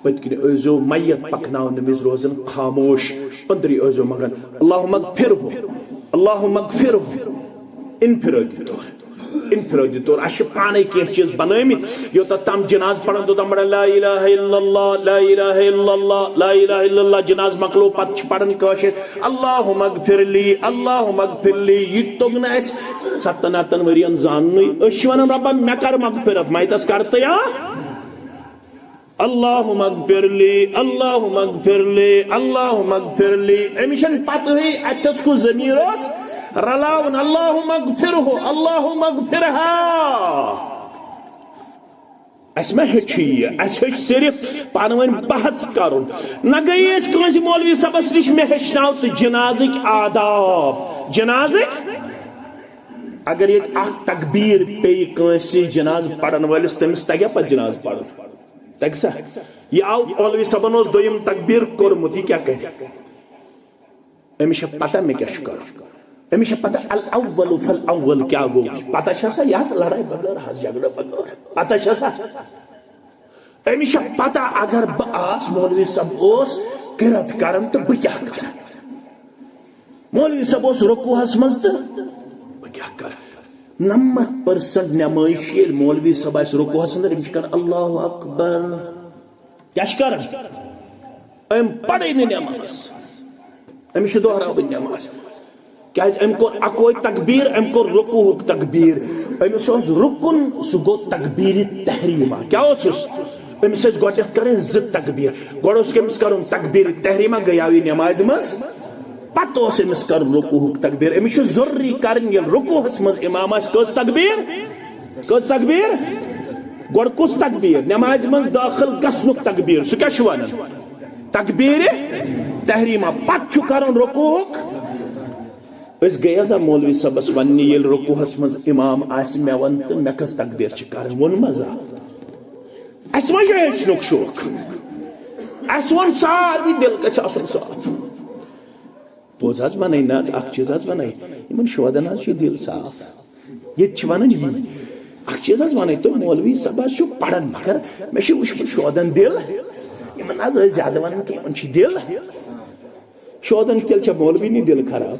پٔتۍ کِنۍ ٲسۍزیو میت پکناونہٕ وِزِ روزان خاموش، أنٛدری ٲسۍزیو منٛگان، اللہم اغفرہ، اللہم اغفرہ۔ انفرادی طور، انفرادی طور۔ اَسہِ چھِ پانے کینٛہہ چیٖز بنٲومٕتۍ، یوٚتتھ تام جناز پران، توٚتام پران لا الہ الا اللہ، لا الہ الا اللہ، لا الہ الا اللہ۔ جناز مۄکلو، پتہٕ چھِ پران کٲشِر، اللہم اغفر لی، اللہم اغفر لی۔ یہِ تہِ توٚگ نہٕ اَسہِ ستن ہتن ؤرین زاننُے۔ أسۍ چھِ ونان، رۄبا، مےٚ کر مغفرت، میتس کر تہٕ یا اللہم اغفر لی، اللہم اغفر لی، اللہم اغفر لی۔ أمِس چھَنہٕ پتہٕے اَتھَس کُس ضمیٖر اوس رلاوُن، اللہم اغفرہ، اللہم اغفرہا۔ اَسہِ ما ہیٚچھ یہِ؟ اَسہِ ہیٚچھ صرف پانہٕ ؤنۍ بحث کرُن۔ نہ گٔیے أسۍ کٲنٛسہِ مولوی صٲبَس نِش، مےٚ ہیٚچھناو تہٕ جنازٕکۍ آداب۔ جنازٕکۍ، اگر ییٚتہِ اکھ تکبیٖر پیٚیہِ کٲنٛسہِ جنازٕ پرن وٲلِس، تٔمِس تگیٛا پتہٕ جنازٕ پرُن؟ تگہِ سا؟ یہِ آو، مولوی صٲبن اوس دوٚیِم تکبیٖر کوٚرمُت، یہِ کیٛاہ کرِ؟ أمِس چھےٚ پتہ مےٚ کیٛاہ چھُ کرُن؟ أمِس چھےٚ پتہ الاول فالاول کیٛاہ گوٚو؟ پتہ چھےٚ سا، یہِ حظ لڑایہِ بغٲر، حظ جھگڑٕ بغٲر، پتہ چھےٚ سا؟ أمِس چھےٚ پتہ، اگر بہٕ آس، مولوی صٲب اوس قرات کران تہٕ بہٕ کیٛاہ کرٕ؟ مولوی صٲب اوس رکوعس منٛز تہٕ بہٕ کیٛاہ کرٕ؟ نَمَتھ پٔرسنٹ نمٲز چھِ، ییٚلہِ مولوی صٲب آسہِ رکوعس اندر، أمِس چھِ کران اللہ اکبر۔ کیٛاہ چھِ کران؟ أمۍ پرٕے نہٕ نماز، أمِس چھِ دۄہراوٕنۍ نماز۔ کیٛازِ؟ أمۍ کوٚر اکوے تکبیٖر، أمۍ کوٚر رکوعُک تکبیٖر۔ أمِس اوس رُکُن، سُہ گوٚو تکبیٖرِ تحریٖمہ۔ کیٛاہ اوسُس؟ أمِس ٲسۍ گۄڈٕنٮ۪تھ کرٕنۍ زٕ تکبیٖر۔ گۄڈٕ اوس أمِس کرُن تکبیٖرِ تحریٖمہ، گٔیاو یہِ نمازِ منٛز۔ پتہٕ اوس أمِس کرُن رکوعُک تکبیٖر۔ أمِس چھُ ضروٗری کرٕنۍ، ییٚلہِ رکوعس منٛز امام آسہِ، کٔژ تکبیٖر؟ کٔژ تکبیٖر؟ گۄڈٕ کُس تکبیٖر؟ نمازِ منٛز دٲخل گژھنُک تکبیٖر۔ سُہ کیٛاہ چھُ ونان؟ تکبیٖرِ تحریٖمہ۔ پتہٕ چھُ کرُن رکوعُک۔ أسۍ گٔیے حظ مولوی صٲبس وننہِ، ییٚلہِ رکوعس منٛز امام آسہِ، مےٚ ون تہٕ مےٚ کٔژ تکبیٖر چھِ کرٕنۍ؟ ووٚن مزا؟ اسہِ ما چھُ ہیٚچھنُک شوق؟ اسہِ ووٚن ساروٕے، دِل گژھِ آسُن صاف۔ پوٚز حظ وَنَے نہ حظ، اَکھ چیٖز حظ وَنَے، یِمَن شودَن حظ چھُ دِل صاف۔ ییٚتہِ چھِ وَنان یی۔ اَکھ چیٖز حظ وَنَے تۄہہِ، مولوی صٲب حظ چھُ پَران، مگر مےٚ چھُ وٕچھمُت شودَن دِل۔ یِمَن حظ ٲسۍ زیادٕ وَنان کینٛہہ، یِمَن چھِ دِل۔ شودَن تیٚلہِ چھا مولوی نی دِل خراب؟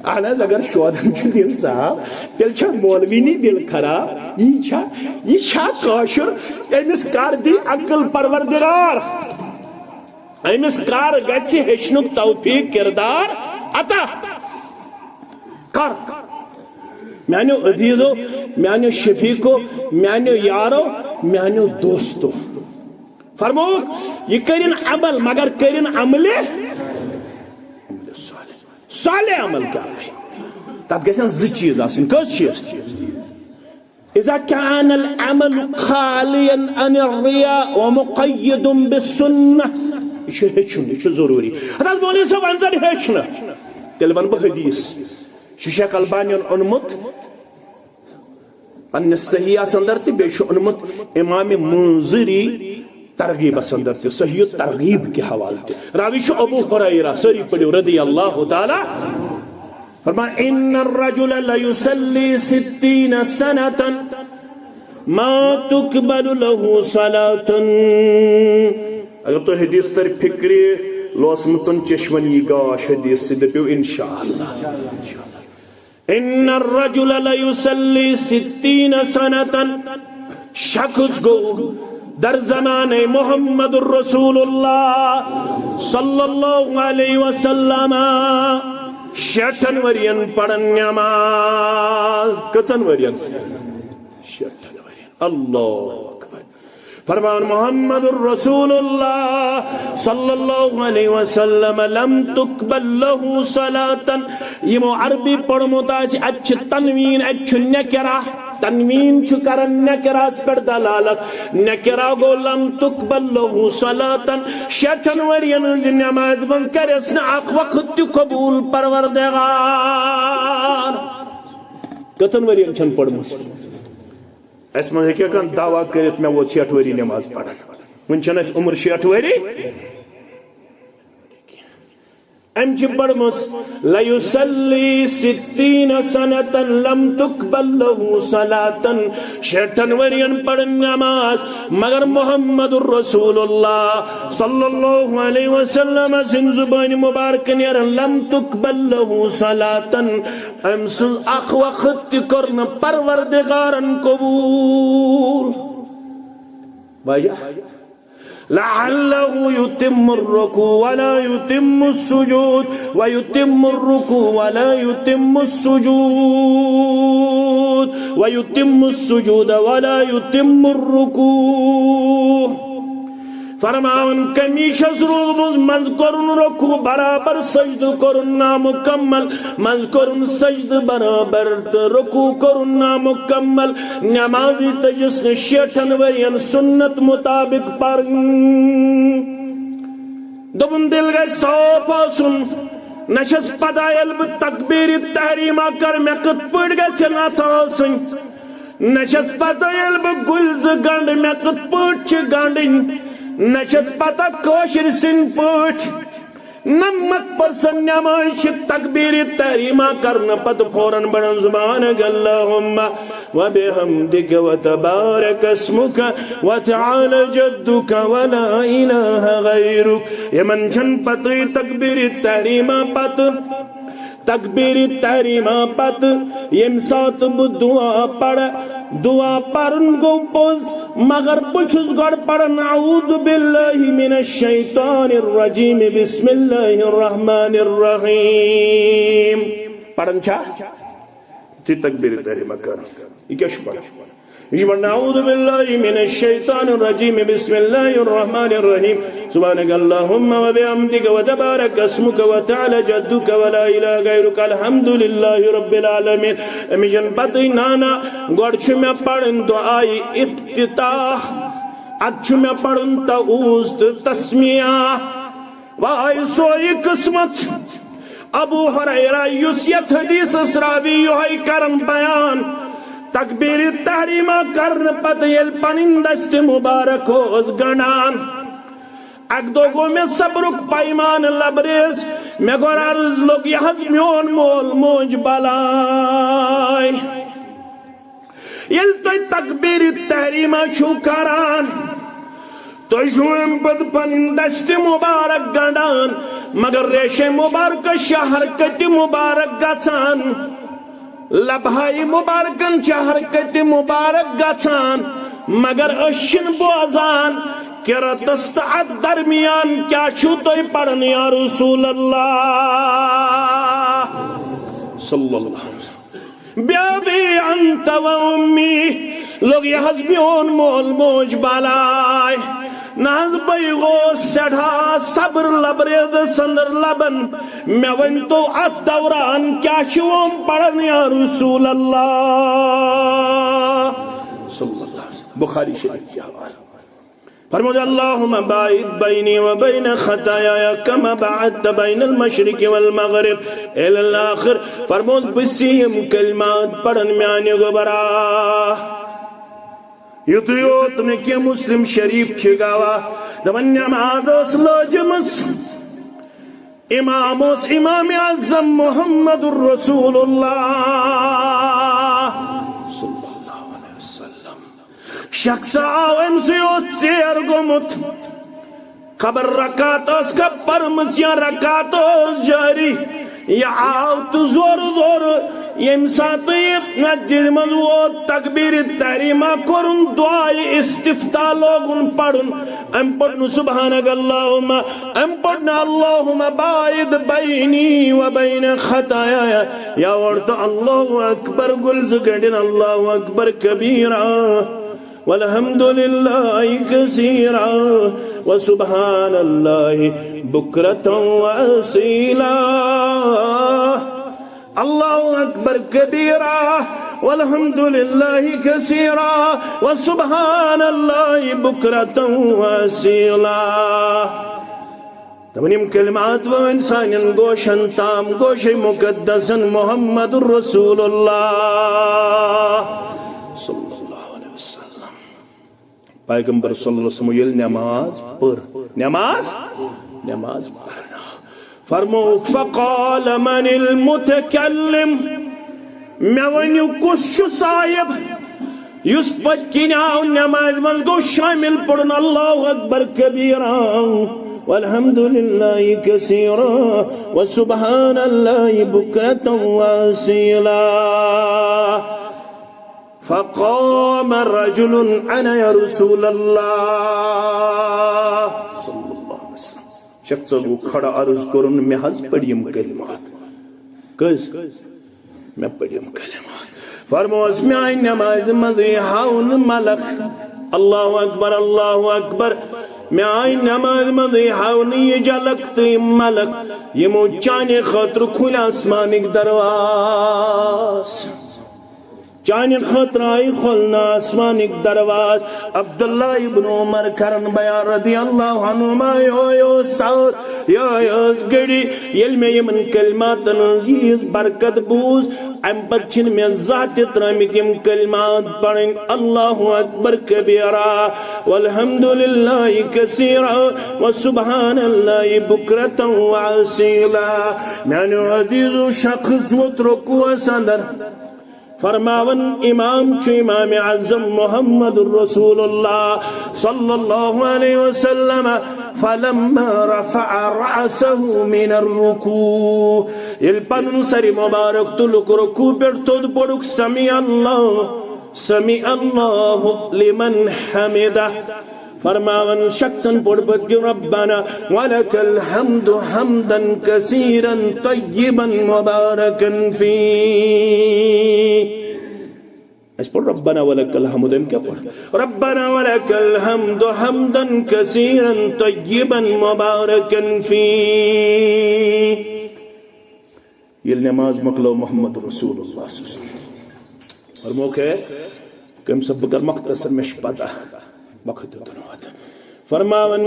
اَہَن حظ، اگر شودَن چھُ دِل صاف، تیٚلہِ چھا مولوی نی دِل خراب؟ یی چھا، یہِ چھا کٲشُر؟ أمِس کر دی عقل پروردگار؟ أمِس کر گژھِ ہیٚچھنُک توفیق کردار عطا کر۔ میانیو عزیزو، میانیو شفیقو، میانیو یارو، میانیو دوستو، فرمووُکھ، یہِ کٔرِن عمل، مگر کٔرِن عملِ صالح۔ صالح عمل کیٛاہ گٔے؟ تتھ گژھن زٕ چیٖز آسٕنۍ۔ کٔژ چیٖز؟ اذا كان العمل خاليا عن الرياء ومقيد بالسنة۔ یہِ چھُ ہیٚچھُن، یہِ چھُ ضروٗری۔ ہتہٕ حظ مولوی صٲب، وۄنۍ زن ہیٚچھ نہٕ، تیٚلہِ ونہٕ بہٕ حدیث۔ یہِ چھُ شیخ البانین اوٚنمُت پننِس صحیحس اندر تہٕ بیٚیہِ چھُ اوٚنمُت امام منذری ترغیبس اندر تہِ، صحیح ترغیب کہِ حوالہٕ تہِ۔ راوی چھُ ابو ہریرہ، سٲری پٔرِو، رضی اللہ تعالیٰ۔ فرمان، ان الرجل لیصلی ستین سنة ما تقبل له صلاة۔ اگر تُہۍ حدیث تر فکرِ، لوسمٕژن چشمن یی گاش حدیث سۭتۍ، دٔپِو انشاءاللہ۔ ان الرجل لیصلی ستین سنتن، شخص گوٚو در زمانہ محمد رسول اللہ صلی اللہ علیہ وسلم شیٹھن ورین پرن نماز۔ کٔژن ورین؟ شیٹھن ورین۔ اللہ اکبر۔ فرمان محمد رسول اللہ صلی اللہ علیہ وسلم، لم تقبل لہ صلاة۔ یمو عربی پرمت آسہِ، اتہِ چھِ تنوین، اتہِ چھُ نکرہ۔ تنوین چھُ کران نکرہس پٮ۪ٹھ دلالت۔ نکرہ گوٚو لم تقبل لہ صلاة، شیٹھن ورین ہٕنٛزِ نمازِ منٛز کرٮ۪س نہٕ اکھ وقت تہِ قبول پروردگار۔ کٔژن ورین چھنہٕ پٔرمٕژ؟ اسہِ منٛز ہیٚکہِ کانٛہہ دعویٰ کٔرِتھ، مےٚ ووت شیٹھ ؤری نماز پران، وُنہِ چھنہٕ اسہِ عمر شیٹھ ؤری۔ أمۍ چھِ پٔرمٕژ، لیصلی ستین سنتن لم تقبل لہ صلاة، شیٹھن ؤرین پٔرٕن نماز، مگر محمد رسول اللہ صلی اللہ علیہ وسلم سٕنٛدِ زبانہِ مبارکہٕ نیران، لم تقبل لہ صلاة، أمۍ سٕنٛز اکھ وقت تہِ کوٚر نہٕ پروردگارن قبول۔ واضح؟ لعله يتم الركوع ولا يتم السجود، ويتم الركوع ولا يتم السجود، ويتم السجود ولا يتم الركوع۔ فرماوان، کمی چھس روٗزمٕژ، منٛزٕ کوٚرُن رکوع برابر، سجدٕ کوٚرُن نامکمل، منٛزٕ کوٚرُن سجدٕ برابر تہٕ رکوع کوٚرُن نامکمل۔ نمازی تٔجِس نہٕ شیٹھن ؤرین سنت مطابق پرٕنۍ۔ دوٚپُن، دِل گژھِ صاف آسُن، نہ چھس پتہ ییٚلہِ بہٕ تکبیرِ تحریمہ کرٕ، مےٚ کِتھ پٲٹھۍ گژھن اتھٕ آسٕنۍ۔ نہ چھس پتہ ییٚلہِ بہٕ گُلۍ زٕ گنڈٕ، مےٚ کِتھ پٲٹھۍ چھِ گنڈٕنۍ۔ نہ چھس پتہ کٲشِر سٕنٛدۍ پٲٹھۍ۔ نمتھ percent نماز چھِ تکبیرِ تحریمہ کرنہٕ پتہٕ فوراً بڑان، سبحانک اللہم وبحمدک وتبارک اسمک وتعالی جدک ولا الہ غیرک۔ یِمن چھنہٕ پتہٕ تکبیرِ تحریمہ پتہٕ۔ تکبیرِ تحریمہ پتہٕ ییٚمہِ ساتہٕ بہٕ دعا پرٕ، دعا پرُن گوٚو پوٚز، مگر بہٕ چھُس گۄڈٕ پران، اعوذ باللہ من الشیطان الرجیم، بسم اللہ الرحمن الرحیم۔ پران چھا؟ تہِ تکبیرِ تحریمہ کران۔ یہِ کیٛاہ چھُ پران؟ یہِ چھُ پران، اعوذ باللہ من الشیطان الرجیم، بسم اللہ الرحمن الرحیم، سبحانک اللہم وبحمدک وتبارک اسمک وتعالی جدک ولا الہ غیرک، الحمدللہ رب العالمین۔ أمِس چھَنہٕ پتہٕے، نانا، گۄڈٕ چھُ مےٚ پرٕنۍ دعایہِ افتتاح، ادٕ چھُ مےٚ پرُن تعوذ تہٕ تسمیہ۔ واے سوے قسمت۔ ابو ہریرہ، یُس یتھ حدیثس راوی، یہے کرن بیان، تکبیر تحریمہ کرنہٕ پتہٕ ییٚلہِ پنٕنۍ دستِ مبارک اوس گنڈان، اکہِ دۄہ گوٚو مےٚ صبرُک پیمان لبریز، مےٚ کوٚر عرض، لوٚگ یہِ حظ میون مول موج بلاے۔ ییٚلہِ تُہۍ تکبیر تحریمہ چھِو کران، تُہۍ چھِو اَمہِ پتہٕ پنٕنۍ دستِ مبارک گنڈان، مگر ریشے مبارکس چھِ حرکتِ مبارک گژھان، لبہٕ ہائے مبارکن چھِ حرکتِ مبارک گژھان، مگر أسۍ چھِنہٕ بوزان قراتس تہٕ اتھ درمیان کیٛاہ چھِو تُہۍ پران یا رسول اللہ صلی اللہ علیہ وسلم۔ بأبي أنت وأمي، لوٚگ یہِ حظ میون مول موج بلاے۔ نہ حظ، بہٕ گوس سٮ۪ٹھاہ صبر لبریز سندر لبن۔ مےٚ ؤنۍ تو، اتھ دوران کیٛاہ چھِ یِم پران یا رسول اللہ؟ صلی اللہ علیہ وسلم۔ بخاری شریف کی حوالہ۔ فرموز، اللهم باعد بيني وبين خطاياي كما باعدت بين المشرق والمغرب، إلى الآخر۔ فرموز، بہٕ چھُس یِم کلمات پران میانہِ گوبرا۔ یُتُے یوت نہٕ کینٛہہ، مسلم شریف چھِ گواہ، دپان، نماز ٲس لٲجمٕژ، امام اوس امام اعظم محمد رسول اللہ صلی اللہ علیہ وسلم۔ شخص آو، أمۍ سٕے اوس ژیر گوٚمُت۔ خبر رکعت ٲس کھا پٔرمٕژ یا رکعت ٲس جٲری۔ یہِ آو تہٕ زورٕ زورٕ، ییٚمہِ ساتہٕ یہِ مسجدِ منٛز ووت، تکبیرِ تحریمہ کوٚرُن، دعایہِ استفتاح لوگُن پرُن۔ أمۍ پوٚر نہٕ سبحانک اللہم، أمۍ پوٚر نہٕ اللہم باعد بینی و بین خطایایا، یا ورتہٕ اللہ اکبر گُلۍ زٕ گنٛڈٮ۪ن، اللہ اکبر کبیرا، والحمد للہ کثیرا، وسبحان اللہ بکرة واصیلا۔ اللہ اکبر کبیرا، والحمد للہ کثیرا، وسبحان اللہ بکرة واصیلا۔ دپان، یِم کلمات وٲنۍ سانٮ۪ن گوشن تام، گوشے مقدسن محمد رسول اللہ صلی اللہ علیہ وسلم۔ پیغمبر صلی اللہ علیہ وسلم ییٚلہِ نماز پٔر، نماز، نماز پرنٲو، فرمووُکھ، فقال من المتکلم، مےٚ ؤنِو کُس چھُ صاحب یُس پٔتۍ کِنۍ آو نمازِ منٛز، گوٚو شٲمِل، پوٚرُن اللہ اکبر کبیرا، والحمد للہ کثیرا، وسبحان اللہ بکرة واصیلا۔ فقام رجل، انا یا رسول اللہ صلی اللہ علیہ وسلم۔ شخص گوٚو کھڑا، عرض کوٚرُن، مےٚ حظ پٔرۍ یِم کلمات۔ کٔژ؟ مےٚ پٔرۍ یِم کلمات۔ فرموس، میانہِ نمازِ منٛزٕے ہاونہٕ ملک۔ اللہ اکبر، اللہ اکبر۔ میانہِ نمازِ منٛزٕے ہاونہٕ یہِ جلک تہٕ یِم ملک، یِمو چانہِ خٲطرٕ کھُلۍ آسمانٕکۍ درواز۔ چانہِ خٲطرٕ آیہِ کھولنہٕ آسمانٕکۍ درواز۔ عبداللہ ابن عمر کرن بیان رضی اللہ عنہما، یہے اوس سحر، یہے ٲس گھڑی، ییٚلہِ مےٚ یِمن کلماتن ہٕنٛز ییٖژ برکت بوٗز، امہِ پتہٕ چھِنہٕ مےٚ زانٛہہ تہِ ترٲمٕتۍ یِم کلمات پرٕنۍ۔ اللہ اکبر کبیرا، والحمد للہ کثیرا، وسبحان اللہ بکرة واصیلا۔ میانیو عزیزو، شخص ووت رکوعس اندر۔ فرماون امام چھُ امام اعظم محمد رسول اللہ صلی اللہ علیہ وسلم، فلما رفع رأسه من الركوع، ییٚلہِ پنُن سر مبارک تُلُکھ رکوع پٮ۪ٹھ تھوٚد، پوٚرُکھ سمع اللہ، سمع اللہ لمن حمدہ۔ فرماون شخصن پوٚر پتہٕ کہِ ربنا ولک الحمد حمدا کثیرا طیبا مبارکا فیہ۔ اسہِ پوٚر ربنا ولک الحمد، أمۍ کیٛاہ پوٚر؟ ربنا ولک الحمد حمدا کثیرا طیبا مبارکا فیہ۔ ییٚلہِ نماز مۄکلٲو محمد رسول اللہ صلی اللہ علیہ وسلم، فرمووُکھ، ہے، کٔمۍ صٲب، بہٕ کرٕ مۄختصر، مےٚ چھِ پتہ، وقت دیُتُن وقت۔ فرماوان،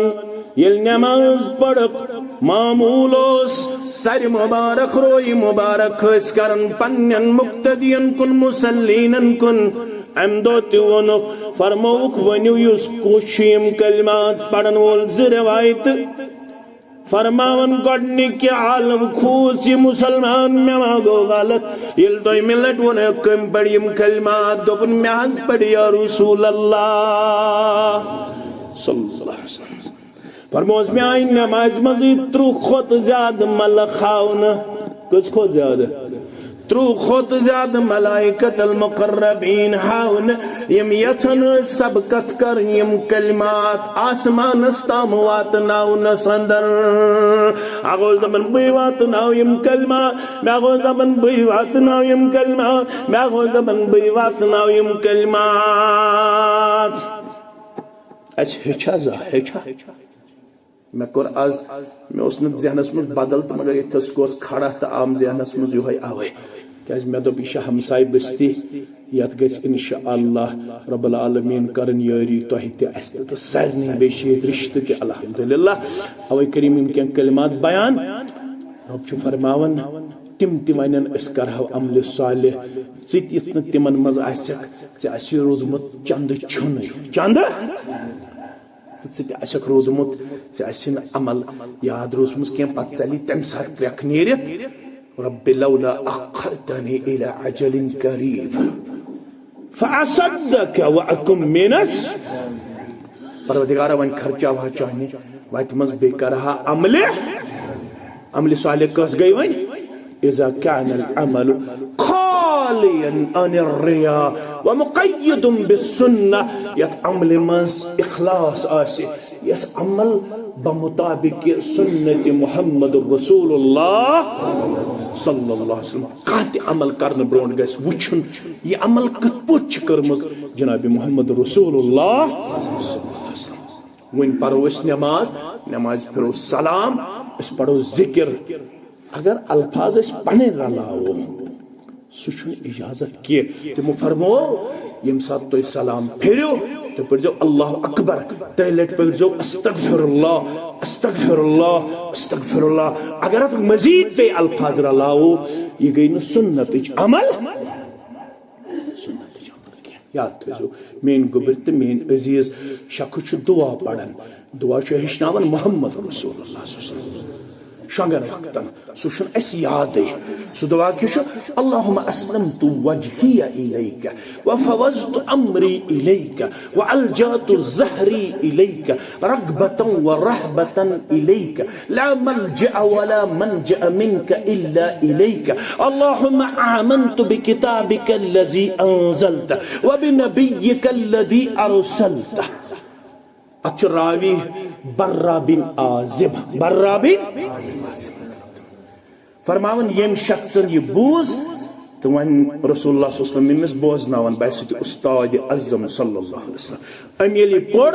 ییٚلہِ نماز پٔرٕکھ، معموٗل اوس سرِ مبارک، رویہِ مبارک ٲسۍ کران پننٮ۪ن مقتدین کُن، مصلینن کُن۔ امہِ دۄہ تہِ ووٚنُکھ، فرمووُکھ، ؤنِو یُس کُس چھُ یِم کلمات پرن وول۔ زٕ روایتہٕ۔ فرماوان، گۄڈنِکہِ عالم کھوٗژ یہِ مسلمان، مےٚ ما گوٚو غلط؟ ییٚلہِ دوٚیمہِ لٹہِ ووٚن، کٔمۍ پرِ یِم کلمات؟ دوٚپُن، مےٚ حظ پرِ یا رسول اللہ صلی اللہ علیہ وسلم۔ فرموس، مےٚ آیہِ نمازِ منٛزٕے ترٕٛہ کھۄتہٕ زیادٕ ملک ہاونہٕ۔ کٔژ کھۄتہٕ زیادٕ؟ ترٕٛہ کھۄتہٕ زیادٕ ملائکۃ المقربین ہاونہٕ، یِم یژھان ٲسۍ سبقت کرٕنۍ، یِم کلمات آسمانس تام واتناونس اندر۔ اکھ اوس دپان، بٕے واتناو یِم کلمات، بیاکھ اوس دپان، بٕے واتناو یِم کلمات، بیاکھ اوس دپان، بٕے واتناو یِم کلمات۔ اسہِ ہیٚچھا زانٛہہ، ہیٚچھا؟ مےٚ کوٚر از، مےٚ اوس نہٕ ذہنس منٛز بدل تہٕ مگر ییٚتھس گوس کھڑا تہٕ آم ذہنس منٛز یِہوٚے اوے۔ کیازِ مےٚ دوٚپ، یہِ چھِ ہمساے بستی، یتھ گژھِ انشاءاللہ رب العالمین کرٕنۍ یٲری تۄہہِ تہِ اسہِ تہِ تہٕ سارنٕے، بیٚیہِ چھِ ییٚتہِ رشتہٕ تہِ الحمدللہ۔ اوے کٔرِم یِم کینٛہہ کلمات بیان۔ رب چھُ فرماوان، تِم تہِ ونن، أسۍ کرہو عملِ صالح، ژٕ تہِ یُتھ نہٕ تِمن منٛز آسکھ، ژےٚ آسی روٗدمُت چندٕ چھُنٕے، چندٕ۔ تہٕ ژٕ تہِ آسکھ روٗدمُت، ژےٚ آسہِ نہٕ عمل یاد روٗزمٕژ کینٛہہ، پتہٕ ژَلی تَمہِ ساتہٕ کرٛٮ۪کھ نیٖرِتھ، رب لولا اخرتنی الی اجل قریب فاصدق واکن من الص-، پروردگارا، وۄنۍ خرچاوہا چانہِ وتہِ منٛز بیٚیہِ کرٕ ہا عملہِ، عملہِ صالح کۄس گٔے وۄنۍ؟ اذا كان العمل خاليا عن الرياء ومقيد بالسنة، یتھ عملہِ منٛز اخلاص آسہِ، یس عمل بمطابق سنت محمد رسول اللہ صلی اللہ علیہ وسلم، کانٛہہ تہِ عمل کرنہٕ برونٛٹھ گژھِ وٕچھُن، یہِ عمل کِتھ پٲٹھۍ چھِ کٔرمٕژ جناب محمد رسول اللہ صلی اللہ علیہ وسلم۔ وۄنۍ پرو أسۍ نماز، نماز پھرو سلام، أسۍ پرو ذکر۔ اگر الفاظ أسۍ پنٕنۍ رلاوو، سُہ چھُنہٕ اجازت کینٛہہ۔ تِمو فرموو، ییٚمہِ ساتہٕ تُہۍ سلام پھِرِو، تُہۍ پٔرۍزیو اللہ اکبر، ترٛیٚیہِ لٹہِ پٔرۍزیو استغفر اللہ، استغفر اللہ، استغفر اللہ۔ اگر اتھ مزید بیٚیہِ الفاظ رلاوو، یہِ گٔے نہٕ سُنتٕچ عمل۔ سُنتٕچ عمل کینٛہہ۔ یاد تھٲیزیو، میٲنۍ گوٚبرۍ تہٕ میٲنۍ عزیز، شخص چھُ دُعا پران، دُعا چھُ ہیٚچھناوان محمد رسول اللہ صلی اللہ علیہ وسلم شۄنٛگن وقتن۔ سُہ چھُنہٕ اَسہِ یادٕے۔ سُہ دُعا کیٛاہ چھُ؟ اللهم اسلمت وجهي اليك وفوضت امري اليك والجأت ظهري اليك رغبة ورهبة اليك لا ملجأ ولا منجأ منك إلا إليك. اللهم آمنت بكتابك الذي أنزلت وبنبيك الذي أرسلت. اتھ چھُ راوی برا بن عازب، برا بن عازب۔ فرماوان، ییٚمۍ شخصن یہِ بوٗز، تہٕ وۄنۍ رسول اللہ صلی اللہ علیہ وسلم ییٚمِس بوزناوان، باسہِ سُہ تہِ استاد اعظم صلی اللہ علیہ وسلم۔ أمۍ ییٚلہِ یہِ پوٚر،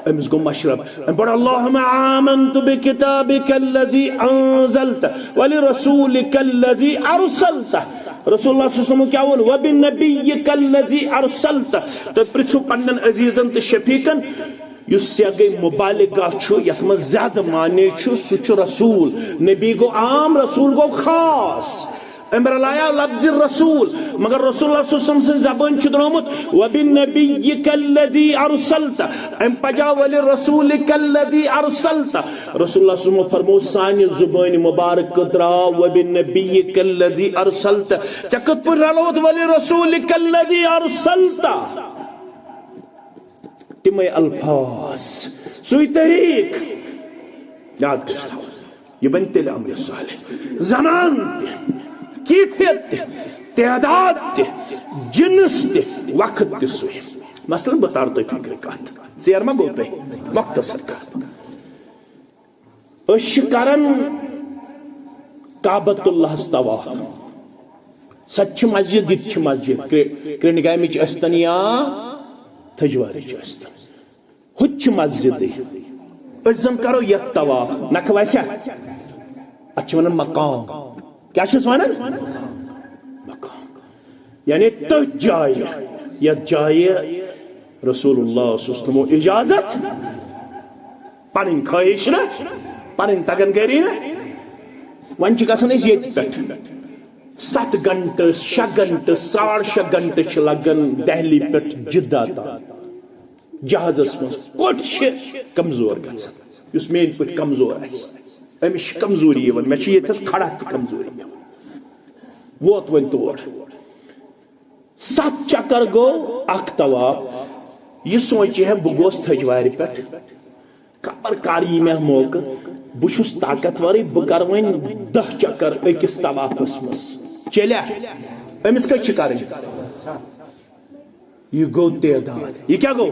أمِس گوٚو مشرب۔ أمۍ پوٚر، اللهم آمنت بكتابك الذي أنزلت ولرسولك الذي أرسلت۔ رسول اللہ صلی اللہ علیہ وسلم کیٛاہ ووٚن؟ وبنبيك الذي أرسلت۔ تُہۍ پرٛژھِو پننٮ۪ن عزیزن تہٕ شفیقن، یُس سیغے مبالغہ چھُ، یتھ منٛز زیادٕ معنی چھُ، سُہ چھُ رسول۔ نبی گوٚو عام، رسول گوٚو خاص۔ أمۍ رلایاو لفظ رسول، مگر رسول اللہ صلی اللہ علیہ وسلم سٕنٛز زبٲنۍ چھُ درٛامُت، وبنبيك الذي أرسلت۔ أمۍ پجاو ولرسولك الذي أرسلت۔ رسول اللہ صلی اللہ علیہ وسلم فرموو، سانہِ زبٲنۍ مبارک درٛاو وبنبيك الذي أرسلت۔ ژےٚ کِتھ پٲٹھۍ رلووُتھ ولرسولك الذي أرسلت؟ تِمے الفاظ، سُے طریٖق۔ یاد گژھِ تھاوُن، یہِ بنہِ تیٚلہِ عملِ صالح۔ زمان تہِ، کیفیت تہِ، تعداد تہِ، جنس تہِ، وقت تہِ سُے۔ مثلاً بہٕ تارٕ تۄہہِ فکرِ کتھ، ژیر ما گوٚو تۄہہِ؟ مختصر کتھ۔ أسۍ چھِ کران کعبۃ اللہس طواف۔ سۄ تہِ چھِ مسجد، یہِ تہِ چھِ مسجد۔ کرٛ-، کرٛنٛڈ گامٕچ ٲسۍتن یا تھٔجوارٕچ ٲسۍتن، ہُہ تہِ چھِ مسجدٕے۔ أسۍ زن کرو یتھ طواف، نکھٕ وسیا؟ اتھ چھِ ونان مقام۔ کیٛاہ چھِس ونان؟ مقام۔ یعنی تٔتھۍ جایہِ، یتھ جایہِ رسول اللہ صلی اللہ علیہ وسلمو اجازت، پنٕنۍ خٲہِش نہ، پنٕنۍ تگن گری نہ۔ وۄنۍ چھِ گژھان أسۍ ییٚتہِ پٮ۪ٹھ ستھ گھنٹہٕ، شےٚ گھنٹہٕ، ساڑ شےٚ گھنٹہٕ چھِ لگان دہلی پٮ۪ٹھ جدہ تام جہازس منٛز۔ کوٚٹ چھِ کمزور گژھان، یُس میٲنۍ پٲٹھۍ کمزور آسہِ، أمِس چھِ کمزوری یِوان، مےٚ چھِ ییٚتھس کھڑا تہِ کمزوری یِوان۔ ووت وۄنۍ تور۔ ستھ چکر گوٚو اکھ طواف۔ یہِ سونچہِ ہے، بہٕ گوس تھٔج وارِ پٮ۪ٹھ، خبر کر یی مےٚ موقعہٕ، بہٕ چھُس طاقتورٕے، بہٕ کرٕ وۄنۍ دَہ چکر أکِس طوافس منٛز۔ چلیا؟ أمِس کٔژ چھِ کرٕنۍ؟ یہِ گوٚو تعداد۔ یہِ کیٛاہ گوٚو؟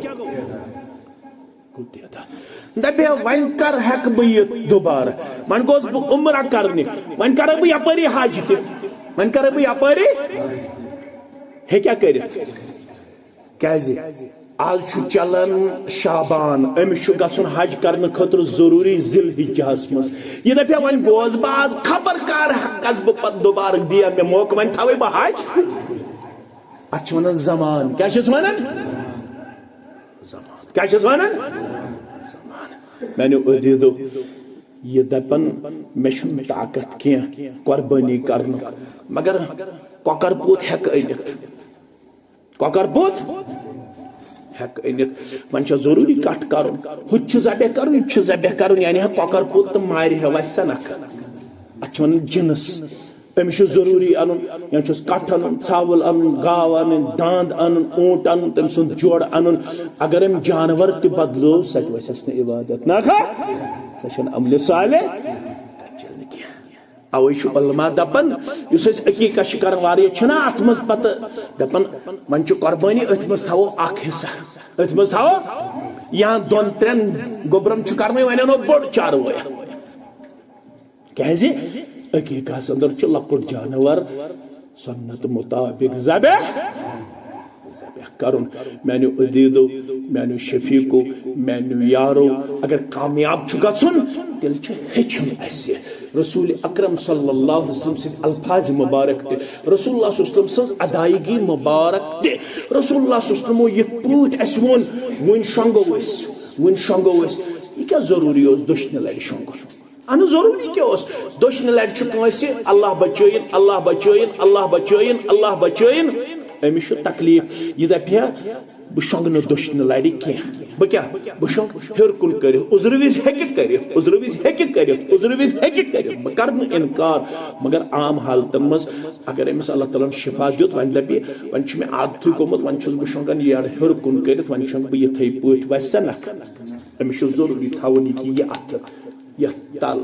گوٚو تعداد۔ دپے، وۄنۍ کر ہٮ۪کہٕ بہٕ یِتھ دُبارٕ؟ وۄنۍ گوس بہٕ عمرہ کرنہِ، وۄنۍ کرٕ بہٕ یپٲری حج تہِ، وۄنۍ کرٕ بہٕ یپٲری۔ ہیٚکیٛاہ کٔرِتھ؟ کیٛازِ؟ آز چھُ چلان شعبان، أمِس چھُ گژھُن حج کرنہٕ خٲطرٕ ضروٗری ذی الحجہس منٛز۔ یہِ دپے، وۄنۍ گوس بہٕ آز، خبر کر ہٮ۪کس بہٕ پتہٕ دُبارٕ، دِیا مےٚ موقعہٕ، وۄنۍ تھاوے بہٕ حج۔ اتھ چھِ ونان زمان۔ کیٛاہ چھِس ونان؟ زمان۔ کیٛاہ چھِس ونان؟ زمان۔ میانیو عزیزو، یہِ دپن، مےٚ چھُنہٕ طاقت کینٛہہ قۄربٲنی کرنُک، مگر کۄکر پوٗت ہٮ۪کہٕ أنِتھ۔ کۄکر پوٗت ہٮ۪کہٕ أنِتھ۔ وۄنۍ چھا ضروٗری کٹھ کرُن؟ ہُہ تہِ چھُ ذبح کرُن، یہِ تہِ چھُ ذبح کرُن، یعنی ہا کۄکر پوٗت تہٕ مارِ ہا وسہِ سا نکھٕ۔ اتھ چھِ ونان جنس۔ أمِس چھُ ضروٗری اَنُن، یا چھُس کَٹھ اَنُن، ژھاوُل اَنُن، گاو اَنٕنۍ، داند اَنُن، اوٗنٹ اَنُن، تٔمۍ سُنٛد جوڑ اَنُن۔ اگر أمۍ جانور تہِ بدلو، سۄ تہِ وَسٮ۪س نہٕ عبادت۔ نہ کھا؟ سۄ چھَنہٕ عملِ صالح۔ تَتہِ چَلہِ نہٕ کینٛہہ۔ اَوَے چھُ علماء دَپان، یُس أسۍ عقیٖقہ چھِ کَران، واریاہ چھِنہ اَتھ منٛز پَتہٕ دَپان، وۄنۍ چھُ قۄربٲنی، أتھۍ منٛز تھاوو اَکھ حصہٕ، أتھۍ منٛز تھاوو یا دۄن ترٛٮ۪ن گوٚبرَن چھُ کَرنٕے، وۄنۍ اَنو بوٚڑ چاروٲے۔ کیازِ؟ عقیٖقس اندر چھُ لۄکُٹ جانور سنت مطابق ذبح، ذبح کرُن۔ میانیو عزیزو، میانیو شفیقو، میانیو یارو، اگر کامیاب چھُ گژھُن، تیٚلہِ چھُ ہیٚچھُن اَسہِ رسول اکرم صلی اللہ علیہ وسلم سٕنٛدۍ الفاظ مبارک تہِ، رسول اللہ صلی اللہ علیہ وسلم سٕنٛز ادائیگی مبارک تہِ۔ رسول اللہ صلی اللہ علیہ وسلمو یِتھ پٲٹھۍ اَسہِ ووٚن، وُنہِ شۄنٛگو أسۍ، وُنہِ شۄنٛگو أسۍ، یہِ کیٛاہ ضروٗری اوس دٔچھنہِ لرِ شۄنٛگُن؟ اہن، ضروٗری کیٛاہ اوس؟ دٔچھنہِ لرِ چھُ کٲنٛسہِ، اللہ بچٲیِن، اللہ بچٲیِن، اللہ بچٲیِن، اللہ بچٲیِن، أمِس چھُ تکلیٖف۔ یہِ دَپہِ ہا، بہٕ شۄنٛگہٕ نہٕ دٔچھنہِ لرِ کینٛہہ۔ بہٕ کیٛاہ؟ بہٕ شۄنٛگہٕ ہیوٚر کُن کٔرِتھ۔ عُذرٕ وِزِ ہیٚکہِ کٔرِتھ، عُذرٕ وِزِ ہیٚکہِ کٔرِتھ، عُذرٕ وِزِ ہیٚکہِ کٔرِتھ۔ بہٕ کَرٕ نہٕ اِنکار۔ مگر عام حالتَن منٛز اگر أمِس اللہ تعالیٰ ہَن شِفا دیُت، وۄنۍ دَپہِ، وۄنۍ چھُ مےٚ عادتھٕے گوٚمُت، وۄنۍ چھُس بہٕ شۄنٛگان یَڑٕ ہیوٚر کُن کٔرِتھ، وۄنۍ شۄنٛگہٕ بہٕ یِتھَے پٲٹھۍ، وَسہِ سا نَکھٕ۔ أمِس چھُ ضروٗری تھاوُن یہِ کہِ یہِ اَتھٕ یَتھ تَل،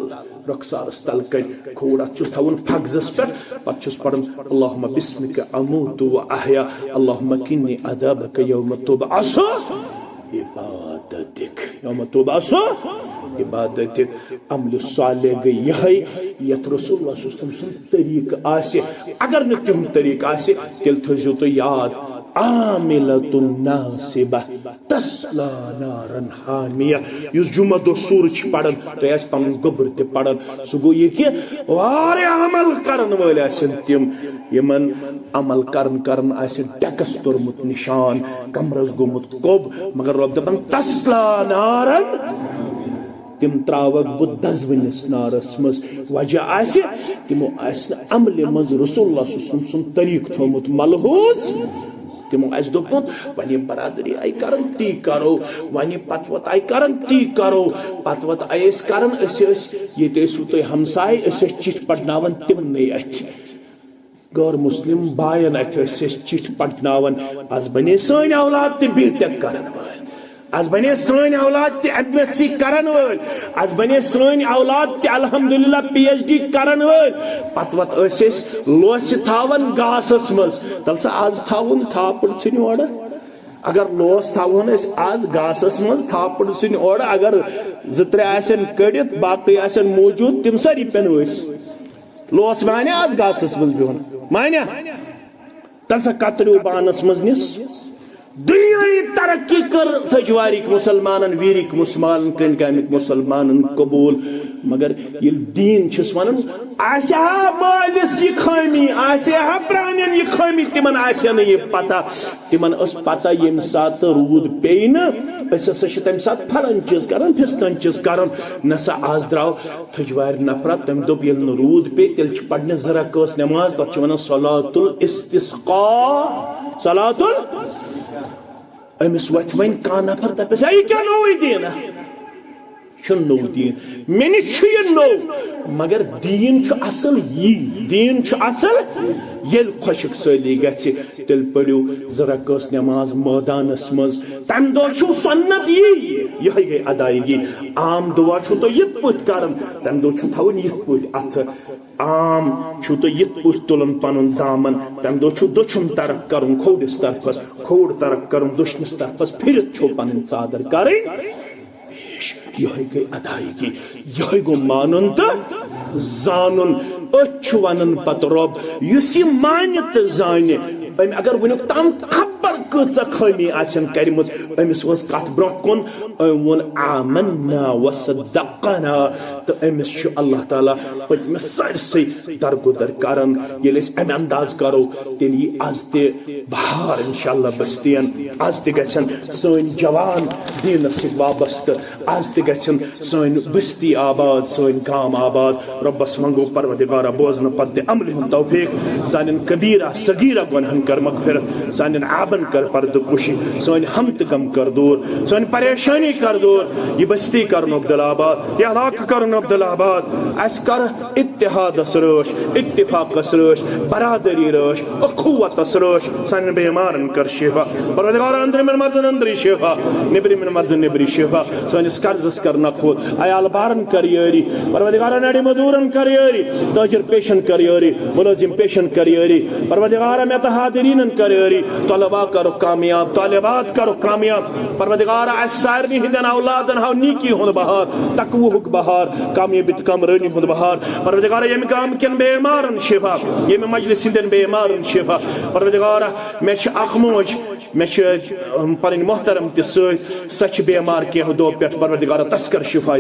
رۄخسارَس تَل کَنہِ کھووُر، اَتھ چھُس تھاوُن فخذس پٮ۪ٹھ، پَتہٕ چھُس پَرُن، اللہم بسمک اموت و احیا، اللہم قنی عذابک یوم تبعث عبادتک، یوم تبعث عبادتک۔ عملِ صالح گٔے یِہوٚے، یَتھ رسول اللہ صلی اللہ علیہ وسلم سُنٛد طریٖقہٕ آسہِ۔ اگر نہٕ تِہُنٛد طریٖقہٕ آسہِ، تیٚلہِ تھٲیزیو تُہۍ یاد، عاملۃ ناصبہ، تصلیٰ نارا حامیہ۔ یُس جمعہ دۄہ سورہ چھِ پران، تۄہہِ آسہِ پنُن گوٚبُر تہِ پران، سُہ گوٚو یہِ کہِ واریاہ عمل کرن وٲلۍ آسن تِم، یِمن عمل کرن کرن آسہِ ڈیکس توٚرمُت نشان، کمرس گوٚمُت کوٚب، مگر رۄب دپان، تصلیٰ نارا۔ تِم تراوکھ بہٕ دزوٕنِس نارس منٛز۔ وجہ آسہِ، تِمو آسہِ نہٕ عملہِ منٛز رسول اللہ صلی اللہ علیہ وسلم سُنٛد طریٖقہٕ تھوٚومُت ملحوظ۔ تِمو آسہِ دوٚپمُت، وۄنۍ یہِ برادری آیہِ کران، تی کرو، وۄنۍ یہِ پتہٕ وتہٕ آیہِ کران، تی کرو، پتہٕ وتہٕ آیہِ أسۍ کران، أسۍ ٲسۍ، ییٚتہِ ٲسِو تُہۍ ہمساے، أسۍ ٲسۍ چِٹھۍ پرناوان تِمنٕے اَتھِ۔ غٲر مسلم باین اَتھِ ٲسۍ أسۍ چِٹھۍ پرناوان۔ از بنے سٲنۍ اولاد تہِ بی ٹیک کرن وٲلۍ۔ از بنے سٲنۍ اولاد تہِ ایم ایس سی کرن وٲلۍ۔ از بنے سٲنۍ اولاد تہِ الحمدللہ پی ایچ ڈی کرن وٲلۍ۔ پتہٕ وتہٕ ٲسۍ أسۍ لوسہِ تھاوان گاسس منٛز۔ تَلہٕ سا از تھاوُن تھاپڑ ژھٕنہِ اورٕ۔ اگر لوس تھاوہون أسۍ از گاسس منٛز، تھاپڑ ژھٕنہِ اورٕ۔ اگر زٕ ترٛےٚ آسن کٔڑِتھ، باقٕے آسن موجود، تِم سٲری پٮ۪نو أسۍ۔ لوس مانیہ از گاسس منٛز بِہُن؟ مانیہ؟ تَلہٕ سا کتریو بانس منٛز نِس۔ دُنیاہی ترقی کٔر تھٔج وارِکۍ مسلمانن، ویٖرِکۍ مسلمانن، کرٛنٛڈۍ گامِکۍ مسلمانن قبوٗل۔ مگر ییٚلہِ دیٖن چھِس ونان، آسہِ ہا مٲلِس یہِ خٲمی، آسہِ ہا پرٛانٮ۪ن یہِ خٲمی، تِمن آسہِ ہا نہٕ یہِ پتہ۔ تِمن ٲس پتہ ییٚمہِ ساتہٕ روٗد پیٚیہِ نہٕ، أسۍ ہسا چھِ تَمہِ ساتہٕ پھلٲنۍ چیٖز کران، فِستٲنۍ چیٖز کران۔ نہ سا، از درٛاو تھٔج وارِ نفرا، تٔمۍ دوٚپ، ییٚلہِ نہٕ روٗد پیٚیہِ، تیٚلہِ چھِ پرنہِ زٕ رکٲژ نماز، تَتھ چھِ وَنان صلاۃ الاستسقاء۔ صلاۃ ال-، أمِس وۄتھِ وۄنۍ کانٛہہ نفر، دَپٮ۪س، ہے، یہِ کیٛاہ نوٚوُے دیٖنہ؟ یہِ چھُنہٕ نوٚو دیٖن، مےٚ نِش چھُ یہِ نوٚو، مگر دیٖن چھُ اصل یی، دیٖن چھُ اصل۔ ییٚلہِ خۄشک سٲلی گژھِ، تیٚلہِ پٔرِو زٕ رکٲژ نماز مٲدانس منٛز۔ تَمہِ دۄہ چھُو سنت یی، یِہوٚے گٔے ادائیگی۔ عام دُعا چھُو تُہۍ یِتھ پٲٹھۍ کران، تَمہِ دۄہ چھُو تھاوُن یِتھ پٲٹھۍ اَتھٕ۔ عام چھُو تُہۍ یِتھ پٲٹھۍ تُلُن پنُن دامن، تَمہِ دۄہ چھُو دٔچھُن طرف کرُن کھوورِس طرفس، کھووُر طرف کرُن دٔچھنِس طرفس، پھِرِتھ چھُو پنٕنۍ ژادر کرٕنۍ۔ پیش۔ یِہوٚے گٔے ادائیگی، یِہوٚے گوٚو مانُن تہٕ زانُن۔ أتھۍ چھُ ونان پتہٕ رۄب، یُس یہِ مانہِ تہٕ زانہِ، أمۍ اگر وٕنیُک تام خبر کۭژاہ خٲمی آسن کرِمٕژ، أمِس وٲژ کتھ برونٛہہ کُن، أمۍ ووٚن، آمنا وصدقنا، تہٕ أمِس چھُ اللہ تعالیٰ پٔتمِس سٲرسٕے درگُدر کران۔ ییٚلہِ أسۍ امہِ انداز کرو، تیٚلہِ یی از تہِ بہار انشاءاللہ بستین۔ از تہِ گژھن سٲنۍ جوان دیٖنس سۭتۍ وابستہٕ، از تہِ گژھن سٲنۍ بستی آباد، سٲنۍ گام آباد۔ رۄبس منٛگو پروردگارا بوزنہٕ پتہٕ دِ عملہِ ہُنٛد توفیق، سانٮ۪ن کبیرہ صغیرہ گۄنہن کر مغفرت، سانٮ۪ن عابن کر پردٕ پوشی، سٲنۍ ہم تہٕ غم کر دوٗر، سٲنۍ پریشٲنی کر دوٗر۔ یہِ بستی کرنُک دل آباد، یہِ علاقہٕ کرنُک دل آباد۔ اَسہِ کر اتحادس رٲچھ، اتفاقس رٲچھ، برادری رٲچھ، اخوتس رٲچھ۔ سانٮ۪ن بیمارن کر شفا۔ پروردگارا، أنٛدرِمٮ۪ن مرضن أنٛدری شفا، نیٚبرِمٮ۪ن مرضن نیٚبری شفا۔ سٲنِس قرضس کر نکھوت، عیال بارن کر یٲری۔ پروردگارا، نڑِ مزدورن کر یٲری، تاجر پیشن کر یٲری، ملٲزم پیشن کر یٲری۔ پروردگارا، مےٚ تہٕ حاضریٖنن کر یٲری۔ طلبا کرُکھ کامیاب، طالبات کرُکھ کامیاب۔ پروردگارا، اَسہِ سارنٕے ہٕنٛدٮ۪ن اولادن ہاو نیکی ہُنٛد بہار، تقوہُک بہار، کامیٲبی تہٕ کامرٲنی ہُنٛد بہار۔ پروردگارا، ییٚمہِ گامہٕ کٮ۪ن بیمارن شفا، ییٚمہِ مجلس ہٕنٛدٮ۪ن بیمارن شفا۔ پروردگارا، مےٚ چھِ اکھ موج، مےٚ چھِ، اہم، پنٕنۍ محترم تہِ سۭتۍ، سۄ چھِ بیمار کینٛہہ دۄہ پٮ۪ٹھ۔ پروردگارا، تس کر شفا۔